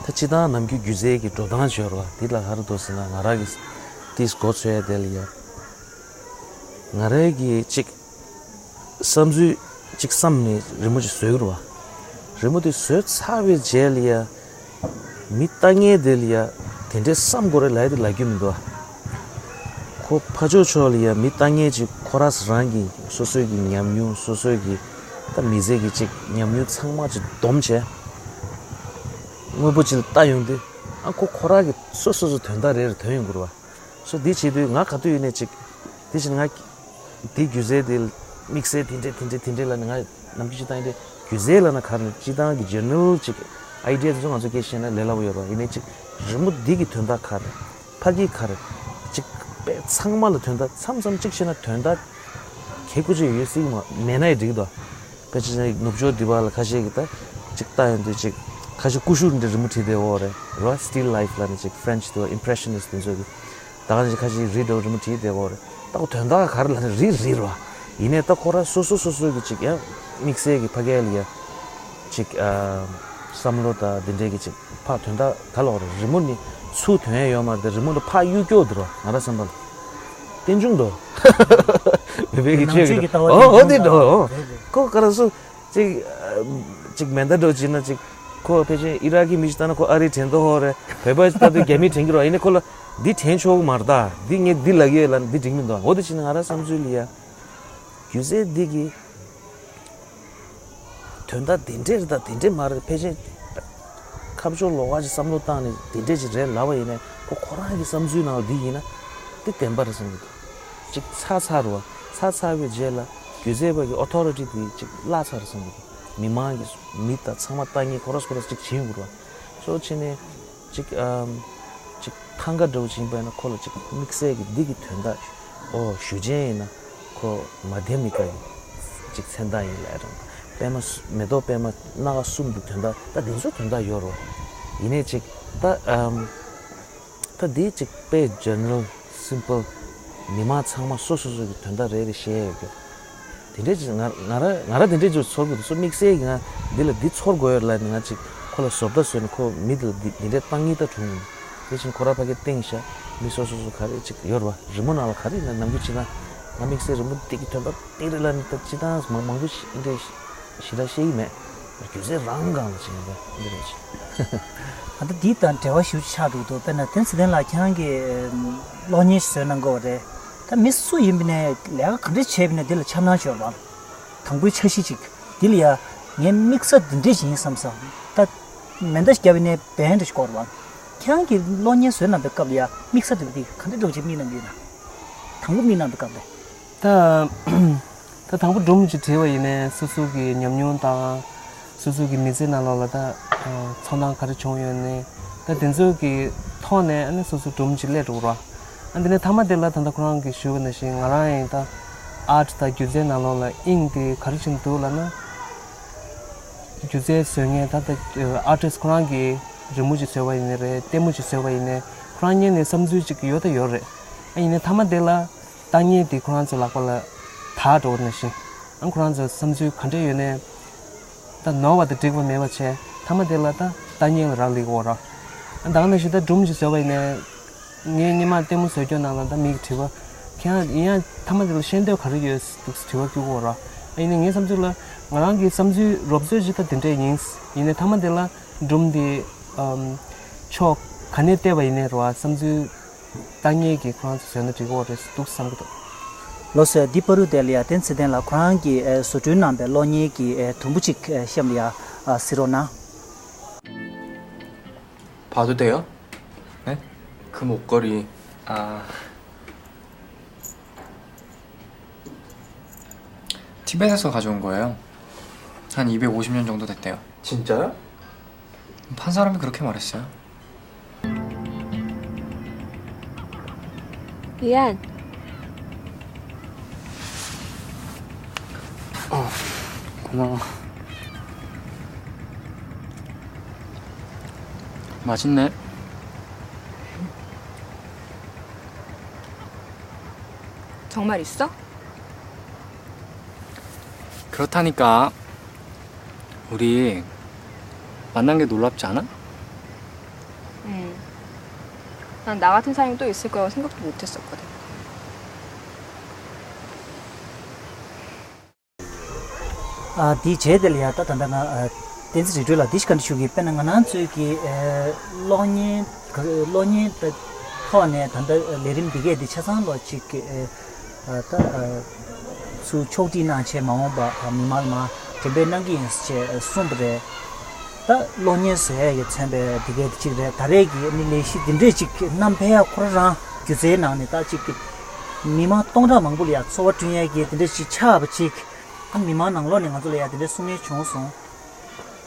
ད་སྤྱིར་བཏང་ནམ་རྒྱུན་སྒྱུ་རྩལ་གྱི་འགྲོ་སྟངས་ཅིག་ཡོད་རེད་བ། འདི་ལ་ག་རེ་འདུག་ཟེར་ན་ང་རང་གི་ཏིས་མགོ་ཚོས་ཡ་དེ་ལ་ཡ། ང་རང་གི་གཅིག་བསམ་ཚུལ་གཅིག་བསམ་ནས་རི་མོ་ཅིག་བཟོས་ཀྱི་རེད་བ། རི་མོ་དེ་བཟོས་ཚར་བའི་རྗེས་ལ་ཡ། མི་ལྟ་མཁན་དེ་ལ་ཡ་དེ་འདྲས་བསམ་དགོས་རེད་ལབ་ཡ་དེ་ལབ་རྒྱུ་མི་འདུག་ཨ། ཁོ་ཕར་ཕྱོགས་ཕྱོགས་ལ་ཡ་མི་ལྟ་མཁན་ཅིག་ཁོ་རང་རང་གི་སོ་སོའི་གི་ཉམས་མྱོང་སོ་སོའི་གི་ད་མི་ཚེ་གི་ཅིག་ཉམས་མྱོང་ཚང་མ་ཅིག་བསྡོམས་བྱས་དངོས་པོ་ཅིག་ལ་ལྟ་ཡོང་དུས་ཨ་ཁོ་ཁོ་རང་གི་སོ་སོ་སོ་དོན་དག་རེ་རེ་ཐོན་ཡོང་གི་རེད་བ། སོ་འདི་བྱེད་དུས་ང་ག་དུས་ཡིན་ནའི་ཅིག་དེ་བཞིན་ང་དེ་སྒྱུ་རྩལ་དེ་དམིགས་བསལ་དེ་འདྲས་དེ་འདྲས་དེ་འདྲས་ལབ་ནས་ང་ནམ་རྒྱུན་ཅིག་བཏང་ཡིན་དེ་སྒྱུ་རྩལ་ལབ་ན་ག་རེ་སྤྱིར་བཏང་གི་ཇེ་ནེ་རལ་ཅིག་ཨའི་ཌི་ཡ་དེ་ཚོ་ང་ཚོ་སྐད་ཆ་བཤད་ན་ལས་སླ་པོ་ཡོད་རེད་བ། ཡིན་ནའི་ཅིག་རི་མོ་འདི་གི་དོན་དག་ག་རེ་ཕ་གི་ག་རེ་ཅིག་དཔེ་ཚང་མ་ལ་དོན་དག་མཚམས་མཚམས་ཅིག་བཤད་ན་དོན་དག་གལ་ཁུ་ཅིག་ཡོད་སྲིད་མ་མེད་ན་ཡི་འགྲིག་གི་འདུག་ཕལ་ཆེར་ནུབ་ཕྱོགས་འདི་བ་ལ་ཁ་ཤས་ཀྱི་ད་ཅིག་ལྟ་ཡོང་དུས་ཅིག་ཁ་ཤས་ཀུ་ཤུ་འདི་རི་མོ་བྲིས་བསྡད་ཡོད་རེད་རེད་བ། སི་ཊིལ་ལའིཕ་ལབ་ནས་ཅིག་ཕ་རེན་ཆི་འདི་བ་ཨིམ་པ་རེ་ཤ་ནི་སི་ཊི་འདི་ཚོ་གི་ད་ག་ནང་བཞིན་ཁ་ཤས་རི་འདྲ་བོ་རི་མོ་བྲིས་བསྡད་ཀྱི་ཡོད་རེད། ད་ཁོ་དོན་དག་ག་རེ་ལབ་ན་རི་རི་རེད་བ། ཡིན་ནའི་ད་ཁོ་རང་སོ་སོ་སོ་སོའི་གི་ཅིག་ཡང་དམིགས་བསལ་གྱི་ཕ་གི་ལ་ཡ་ཅིག་ཨ་བསམ་བློ་དང་དེ་འདྲའི་གི་ཅིག་ཕར་དོན་དག་ག་ལབ་དགོས་རེད། རི་མོ་ནི་ཚུར་དོན་ཡས་ཡོད་མ་རེད་དེ། རི་མོ་འདི་ཕར་གཡུག་སྐྱོར་འདི་རེད་བ། ང་རང་བསམ་པ་ལ། རྟེན་འབྱུང་འདུག་མི་བོད་ཀྱི་ནང་ཆོས་ཆོས་ཀྱི་ཀྱི་ལྟ་བ་འོ་འོ་དེ་འདྲ་འདྲ་བོ། འོ་འོ་དེ་འདྲ། ཁོ་ག་རེ་སུ། ཅིག་ཨ་ཅིག་མེ་མདའ་འདྲ་བོ་བྱས་ན་ཅིག་ཁོ་ཕལ་ཆེར་ཨི་རག་གི་མི་ཞིག་ལྟ་ན་ཁོ་ཨ་རིའི་དྲན་རྟོག་ཧོ་རེད། བོད་པ་ཞིག་ལྟ་དུས་རྒྱ་མིའི་དྲན་གྱི་རེད་བ། ཡིན་ནའི་ཁོ་ལ་འདི་དྲན་ཆོག་གི་མ་རེད། ད་འདི་ངས་འདི་ལབ་ཀྱི་ཡོད་ལབ་ན་འདི་འགྲིག་མི་འདུག་འོ་དེ་བྱས་ན་ང་རང་བསམ་ཚུལ་ལ་ཡ། སྒྱུ་རྩལ་འདི་གི་དོན་དག་འདི་འདྲས་རེད་ད་དེ་འདྲས་མ་རེད། ཕལ་ཆེར་ཁ་ཕྱོགས་ལོགས་ཀ་ཅིག་བསམ་བློ་བཏང་ནས་འདི་འདྲས་ཅིག་རེད་ལབ་པ་ཡིན་ནའི་ཁོ་ཁོ་རང་གི་བསམ་ཚུལ་ནང་ལ་འདི་ཡིན་ན་འདི་བདེན་པ་རེད་བསམ་གྱི་འདུག་ཅིག་ཚར་ཚར་རེད་བ། ཚར་ཚར་བའི་རྗེས་ལ་སྒྱུ་རྩལ་པ་གི་ཨོ་ཐོ་རི་ཊི་འདི་ཅིག་བརླག་ཚར་རེད་བསམ་གྱི་འདུག་མི་མང་གི་མི་དང་ཚང་མ་ལྟ་མཁན་ཁོ་རང་ཁོ་རང་ཅིག་བྱེད་ཡོང་གི་རེད་བ། སོ་བྱས་ནས། ཅིག་ཨམ། ཅིག་ཐང་ག་འདྲ་བོ་ཅིག་ཡིན་པ་ཡིན་ན་ཁོ་ལ་ཅིག་དམིགས་བསལ་གྱི་འདི་གི་དོན་དག་ཨོ་ཞུ་ཅན་ཡིན་ན་ཁོ་མ་བདེ་མི་དཀའ་ཡིན། ཅིག་མཚན་རྟགས་ཡིན་ལབ་རང་པད་མ་སུ་མེ་ཏོག་པད་མ་སྣ་ཁ་གསུམ་གྱི་དོན་དག་ད་འདི་ཚོ་དོན་དག་ཡོད་རེད། ཡིན་ནའི་ཅིག་ད་ཨམ། ད་འདི་ཅིག་དཔེ་ཇེ་ནེ་རལ་སིམ་པལ་མི་མང་ཚང་མ་སོ་སོ་སོ་གི་དོན་དག་རེ་རེ་བཤད་ཡོད་རྒྱུ། དེ་འདྲས་ཅིག་ང་ང་ར་ང་ར་དེ་འདྲས་ཅིག་ཚོར་དགོས་འདུག་སོ་དམིགས་བསལ་གྱི་ང་འདི་ལ་འདི་ཚོར་དགོས་ཡོད་ལབ་ནས་ང་ཅིག་ཁོ་ལ་བཟོ་ལྟ་བཟོས་ནས་ཁོ་མི་འདི་ལ་འདི་འདི་འདྲས་བཏང་སྙིང་ད་བྱུང་མྱོང་། དེ་བཞིན་ཁོ་ར་ཕ་གིར་བསྟན་ཤག་མི་སོ་སོ་སོ་ག་རེ་ཅིག་ཡོད་རེད་བ། རི་མོ་ནང་ལ་ག་རེ་ཡིན་ན་ནམ་རྒྱུན་ཅིག་ན་ང་དམིགས་བསལ་རི་མོ་འདི་གི་དོན་དག་འདི་རེད་ལབ་ནས་ད་ཅི་ཐང་མང་མང་པོ་ཞིག་འདི་འདྲས་ཞེ་དྲག་བཤད་ཀྱི་མེད། སྒྱུ་རྩལ་རང་སྒང་ལ་ཅིག་ཡིན་པ་འདི་རེད་ཅིག་ད་ལྟ་འདི་དང་འབྲེལ་བ་ཞེ་པོ་ཅིག་ཆགས་འདུག་འདུག་དཔེར་ན་བསྟན་འཛིན་བསྟན་ལགས་ཁྱེད་རང་གིས་གློག་བརྙན་ཞིག་བཟོས་གནང་གི་ཡོད་རེད། ད་མི་སུ་ཡིན་པ་ནས་ལས་ཀ་ག་འདྲ་བྱས་པ་ནས་འདི་ལ་འཆམ་སྣང་ཤོར་བ། དང་པོའི་འཆར་གཞི་ཅིག་འདི་ལ་ཡ་ངའི་དམིགས་ས་འདི་འདྲས་ཞིག་ཡིན་བསམ་སོང་། ད་མེ་མདའ་ཞིག་བརྒྱབ་པ་ནས་བན་འདྲ་ཞིག་བསྐོར་བ། ཁྱེད་རང་གིས་གློག་བརྙན་བཟོས་གནང་པའི་སྐབས་ལ་ཡ་དམིགས་ས་འདི་འདི་ག་འདྲ་འདྲ་བོ་ཅིག་དམིགས་གནང་གི་ཡོད་ན། དང་པོ་དམིགས་གནང་པའི་སྐབས་ལ། ད། ད་དང་པོ་སྒྲུང་ཅིག་བྲིས་པ་ཡིན་ནའི་སོ་སོ་གི་ཉམས་མྱོང་དང་། སོ་སོ་གི་མི་ཚེ་ནང་ལོགས་ལ་ད། ཚོར་སྣང་ག་རེ་བྱུང་ཡོད་ནའི། ད་དེ་ཚོ་གི་ཐོག་ནས་ཨ་ནི་སོ་སོ་སྒྲུང་ཅིག་སླེབས་འགྲོ་གི་རེད། ཨ་དེ་ནས་མཐའ་མ་དེ་ལ་ད་ལྟ་ཁོ་རང་གིས་ཞུས་པ་ནང་བཞིན་ང་རང་ཡིན་ད། ཨར་ཊི་དང་སྒྱུ་རྩལ་ནང་ལོགས་ལ་དབྱིངས་དེ་ག་རེ་བྱས་ནས་འདུག་ལབ་ན། སྒྱུ་རྩལ་བཟོ་མཁན་ད་ལྟ་ཨར་ཊི་སི་ཊི་ཁོ་རང་གིས་རི་མོ་ཅིག་བཟོས་པ་ཡིན་ནའི་རེད། ལྟད་མོ་ཅིག་བཟོས་པ་ཡིན་ནའི་ཁོ་རང་སྔོན་ནས་བསམ་ཚུལ་ཅིག་ཡོད་ད་ཡོད་རེད། ཨ་ཡིན་ནའི་མཐའ་མ་དེ་ལ། ལྟ་མཁན་དེ་ཁོ་རང་ཚོའི་ལག་པ་ལ་དར་འགྲོ་བ་ནང་བཞིན། ཨ་ཁོ་རང་ཚོ་བསམ་ཚུལ་ག་འདྲ་ཡོད་ནའི། ད་ནོར་བ་དང་འགྲིག་པ་མེད་པ་བྱས་མཐའ་མ་དེ་ལ་ད་ལྟ་མཁན་ལ་རག་ལས་ཀྱི་ཡོད་རེད། ཨ་ད་ག་ནང་བཞིན་ད་སྒྲུང་ཞིག་བཟོས་པ་ཡིན་ནའི། ངས་སྔོན་མ་ལྟད་མོ་བཟོ་སྐྱོ་ནང་ལ་ད་མིག་དྲི་བ། ཁྱེད་རང་ཡིན་ཡང་མཐའ་མ་དེ་ལ་ཤེས་འདོད་ག་རེ་ཡོད་འདུག་དྲི་བ་བསྐྱུག་གི་ཡོད་རེད། ཨ་ཡིན་ནའི་ངའི་བསམ་ཚུལ་ལ་ང་རང་གི་བསམ་ཚུལ་རོབ་ཙམ་ཞིག་ད་དེ་འདྲས་ཡིན། ཡིན་ནའི་མཐའ་མ་དེ་ལ་སྒྲུང་དེ། ཕྱོགས་ག་ནས་བལྟས་པ་ཡིན་ནའི་རེད་བ། བསམ་ཚུལ། ལྟ་མཁན་གྱིས་ཁོ་རང་ཚོ་བཟོས་ན་འགྲིག་གི་རེད་འདུག་བསམ་གྱི་འདུག་ལགས་སོ། འདི་བར་དུ་དེ་ལ་ཡ་བསྟན་འཛིན་བསྟན་ལགས་ཁོ་རང་གིས་ཨེ་བཟོ་སྐྲུན་གནང་པའི་གློག་བརྙན་གྱི་ཨེ་དུམ་བུ་གཅིག་ཨེ་གཤམ་ལ་ཡ་ཨ་གཟིགས་རོགས་གནང་། 봐도 돼요? 네? 그 목걸이, 아, 티베트에서 가져온 거예요. 한 이백오십 년 정도 됐대요. 진짜요? 판 사람이 그렇게 말했어요. 리안. 어, 고마워. 맛있네. 정말 있어? 그렇다니까. 우리 만난 게 놀랍지 않아? 응. 난 나 같은 사람이 또 있을 거라고 생각도 못 했었거든. ཨ་དེའི་རྗེས་དེ་ལ་ཡ་ད་ད་ལྟ་ང་ཨ་བསྟན་འཛིན་རི་ཁྲོད་ལ་འདི་ཞིག་ག་འདྲ་ཞུ་གི། དཔེར་ན་ང་རང་ཚོའི་གི་ཨ་གློག་བརྙན་གློག་བརྙན་དེ་ཐོག་ནས་ད་ལྟ་ལས་རིམ་འདི་གས་འདི་ཆ་ཚང་ལོ་གཅིག་གི་ཨ་ད་ཨ་ཚུར་ཕྱོགས་སྒྲིག་གནང་བྱས་མ་འོངས་པ་མི་མང་ལ་མར་འགྲེམས་སྤེལ་གནང་གི་ཡིན་ཟེར་བྱས་གསུངས་པ་རེད། ད་གློག་བརྙན་བཟོ་ཡས་ཀྱི་མཚོན་པའི་འདི་གས་འདི་གཅིག་རེད། ད་རེས་ཀྱི་ཨ་ནི་ལས་གཞི་འདི་འདྲས་གཅིག་བསྣམས་ཕེབས་ཡ་ཁོ་རང་སྒྱུ་རྩལ་ནང་ནས་ད་གཅིག་གི་མི་མང་སྟོང་ཕྲག་མང་པོ་ལ་ཡ་འཚོ་བ་བསྐྲུན་ཡས་ཀྱི་འདི་འདྲས་གཅིག་ཆགས་པ་གཅིག་ཨ་མི་མང་ནང་ལོགས་ནས་ང་ཚོ་ལ་ཡ་དེ་འདྲའི་གསུང་མཁན་བྱུང་སོང་།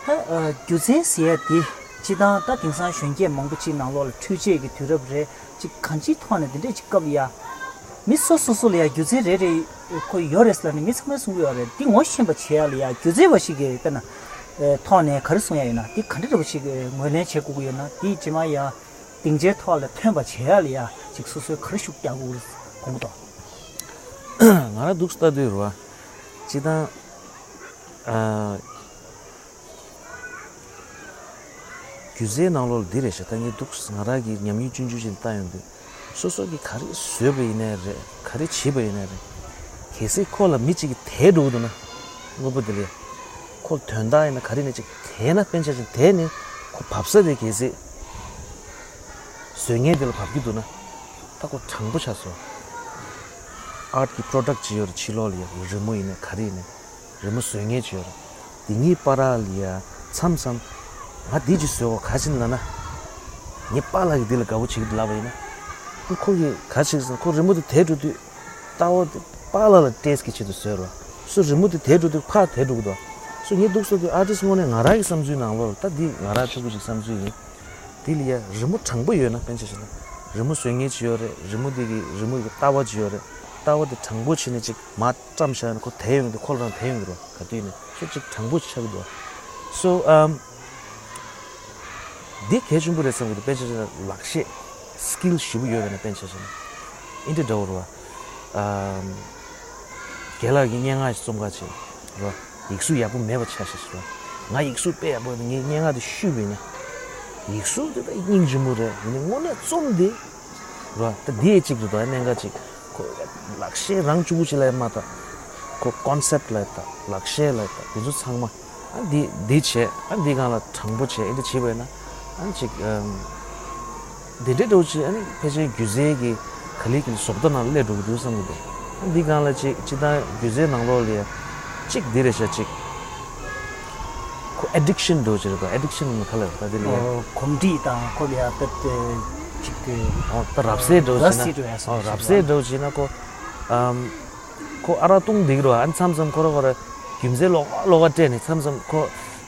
ད་ཨ་སྒྱུ་རྩལ་ཟེར་ཡ་དེ་སྤྱི་བཏང་ད་དེང་སང་གཞོན་སྐྱེས་མང་པོ་ཅིག་ནང་ལོགས་ལ་འཕྲུལ་ཆས་ཀྱི་དུས་རབས་རེད། ཅིག་གང་ཅིའི་ཐོག་ནས་དེ་འདྲས་ཅིག་སྐབས་ཡ། མི་སོ་སོ་སོ་ལ་ཡ་སྒྱུ་རྩལ་རེ་རེ་ཁོ་ཡོད་རེད་ཟེར་ལབ་ནས་མི་ཚང་མས་གསུང་གི་ཡོད་རེད། འདི་ངོ་ཤེས་པ་བྱེད་ཡ་ལ་ཡ་སྒྱུ་རྩལ་བ་ཞིག་གིས་དཔེར་ན་ཐོག་ནས་ག་རེ་གསུང་ཡ་ཡོད་ན་འདི་ག་འདྲ་འདྲ་བོ་ཞིག་ངོས་ལེན་བྱེད་དགོས་ཀྱི་ཡོད་ན་འདི་རྗེས་མ་ཡ། སྡིངས་ཆའི་ཐོག་ལ་ཐོན་པ་བྱེད་ཡ་ལ་ཡ་ ཅིག་སོ་སོའི་ག་རེ་ཤུགས་རྒྱག་དགོས་རེད་དགོངས་ཀྱི་འདུག་ང་རང་འདུག་ལྟ་དུས་རེད་བ། སྤྱིར་བཏང་ཨ། སྒྱུ་རྩལ་ནང་ལོགས་ལ་འདི་རེད་ཤག་ད་ངས་འདུག་ང་རང་གི་ཉམས་མྱོང་ཆུང་ཆུང་ཞིག་ལ་ལྟ་ཡོང་དུས། སོ་སོ་གིས་ག་རེ་བཟོས་པ་ཡིན་ནའི་རེད། ག་རེ་བྱས་པ་ཡིན་ནའི་རེད། གལ་སྲིད་ཁོ་ལ་མི་གཅིག་གིས་དེད་འགྲོ་གི་འདུག་ན། དངོས་པོ་དེ་ལ་ཁོ་དོན་དག་ཡིན་ན་ག་རེ་ཡིན་ན་གཅིག་དེད་ན། དཔེ་ཆ་ཅིག་དེད་ནས་ཁོ་བབས་ས་དེ་གལ་སྲིད་བཟོ་མཁན་དེ་ལ་བབས་ཀྱི་འདུག་ན། ད་ཁོ་དྲང་པོ་ཆགས་སོང་། ཨརཊ་གི་པྲོ་ཌག་ཅིག་ཡོད་རེད། ཕྱི་ལོགས་ལ་ཡོད་རེད། རི་མོ་ཡིན་ནའི་ག་རེ་ཡིན་ནའི། རི་མོ་བཟོ་མཁན་ཅིག་ཡོད་རེད། དེ་གཉིས་བར་ལ་ཡ་མཚམས་མཚམས་ང་འདི་ཅིག་བཟོས་གོ་ག་ཅི་ཡིན་ལབ་ན། ངའི་པཱ་ལགས་ཀྱིས་འདི་ལ་དགའ་པོ་བྱེད་ཀྱི་འདུག་ལབ་པ་ཡིན་ན། ཁོ་ཁོ་གིས་ག་ཅི་བྱེད་ཟེར་ན། ཁོ་རི་མོ་དེ་དེད་འགྲོ་དུས་ལྟ་བ་དེ་པཱ་ལགས་ལ་ཊེ་སི་ཊི་གི་ཆེད་དུ་བཟོས་རེད་བ། སོ་རི་མོ་དེ་དེད་འགྲོ་དུས་ཕར་དེད་འགྲོ་གི་འདུག་སོ་ངས་འདུག་ཟེར་དུས་ཨར་ཊིསི་ཊི་དངོས་གནས་ང་རང་གི་བསམ་ཚུལ་ནང་ལོགས་ལ། ད་འདི་ང་རང་ཆུང་ཀུ་ཅིག་བསམ་ཚུལ་ཡིན། དེ་ལ་ཡ་རི་མོ་དྲང་པོ་ཡོད་ན། དཔེ་ཆ་བཞག་ན་རི་མོ་བཟོ་མཁན་ཅིག་ཡོད་རེད། རི་མོ་དེ་གི་རི་མོ་གི་ལྟ་བ་ཅིག་ཡོད་རེད། ལྟ་བ་དེ་དྲང་པོ་བྱས་ནས་ཅིག་མར་བཀྲམ་བཞག་ན་ཁོ་དེད་ཡོང་དུས་ཁོ་རང་དེད་ཡོང་གི་རེད། ག་དུས་ནས་ཤུགས་ཅིག་དྲང་པོ་ཆགས་ཀྱི་འདུག་སོ་ཨམ། འདི་གལ་ཆེན་པོ་རེད་བསམ་གྱི་འདུག་དཔེ་ཆ་བཞག་ན་ལག་ཤེས་སི་ཀིལ་ཞེ་པོ་ཡོད་པ་ཡིན་ན། དཔེ་ཆ་བཞག་ན་ཨིན་དྲ་འདྲ་བོ་རེད་བ། ཨམ། རྒན་ལགས་ཀྱིས་སྙན་ངག་ཅིག་རྩོམ་ག་བྱེད་རོ། ཡིག་གཟུགས་ཡག་པོ་མེད་པ་ཆ་བཞག་རོ། ང་ཡིག་གཟུགས་དཔེ་ཡག་པོ་ཡོད་ན་ངས་སྙན་ངག་དེ་བཤུས་པ་ཡིན་ན། ཡིག་གཟུགས་དེ་ད་སྙིང་རྗེ་མོ་རེད། ཡིན་ནའི་དངོས་གནས་རྩོམ་དེ་རོ། ད་འདི་ཡི་གཅིག་རེད་དོ། གནད་འགག་ཅིག་ཁོ་ལག་ཤེས་རང་གཅིག་པུ་ཅིག་ལ་ཡང་མ་ལྟ། ཁོ་ཀོན་སེབ་ལ་ལྟ། ལག་ཤེས་ལ་ལྟ། དེ་ཚོ་ཚང་མ། ཨ་འདི་འདི་བྱས། ཨ་འདི་སྒང་ལ་དྲང་པོ་བྱས། ཨེ་འདི་བྱས་པ་ཡིན་ན། ཨ་ཅིག་ཨམ། འདི་འདྲའི་འགྲོ་ཅིག་ཨ་ནི་ཕལ་ཆེར་སྒྱུ་རྩལ་གྱི་ག་ལེ་ག་ལེ་བཟོ་ལྟ་ནང་སླེབས་འགྲོ་གི་འདུག་བསམ་གྱི་འདུག་ཨ་འདི་སྒང་ལ་ཅིག་སྤྱིར་བཏང་སྒྱུ་རྩལ་ནང་ལོགས་ལ་ཡ་ཅིག་འདི་རེད་ཤག་ཅིག་ཁོ་ཨེ་ཌིག་ཤན་འགྲོ་ཅིག་རེད་པ། ཨེ་ཌིག་ཤན་ནི་ག་ལ་རེད་ད་འདི་ལ་ཡ། ཨོ། གོམས་འདྲིས་དང་ཁོ་ལ་ཡ་ད་དེ་ཅིག་གི། ཨོ་ད་རབ་གསལ་འགྲོ་ཅིག་ན། ཨོ་རབ་གསལ་འགྲོ་ཅིག་ན་ཁོ་ཨམ། ཁོ་ཨ་རག་བཏུང་བསྡད་ཀྱི་རེད་བ། ཨ་ནི་མཚམས་མཚམས་ཁོ་ར་ཁོ་ར་རྒྱུ་མཚན་ལོགས་ཀ་ལོགས་ཀ་སྤྲད་ནས་མཚམས་མཚམས་ཁོ་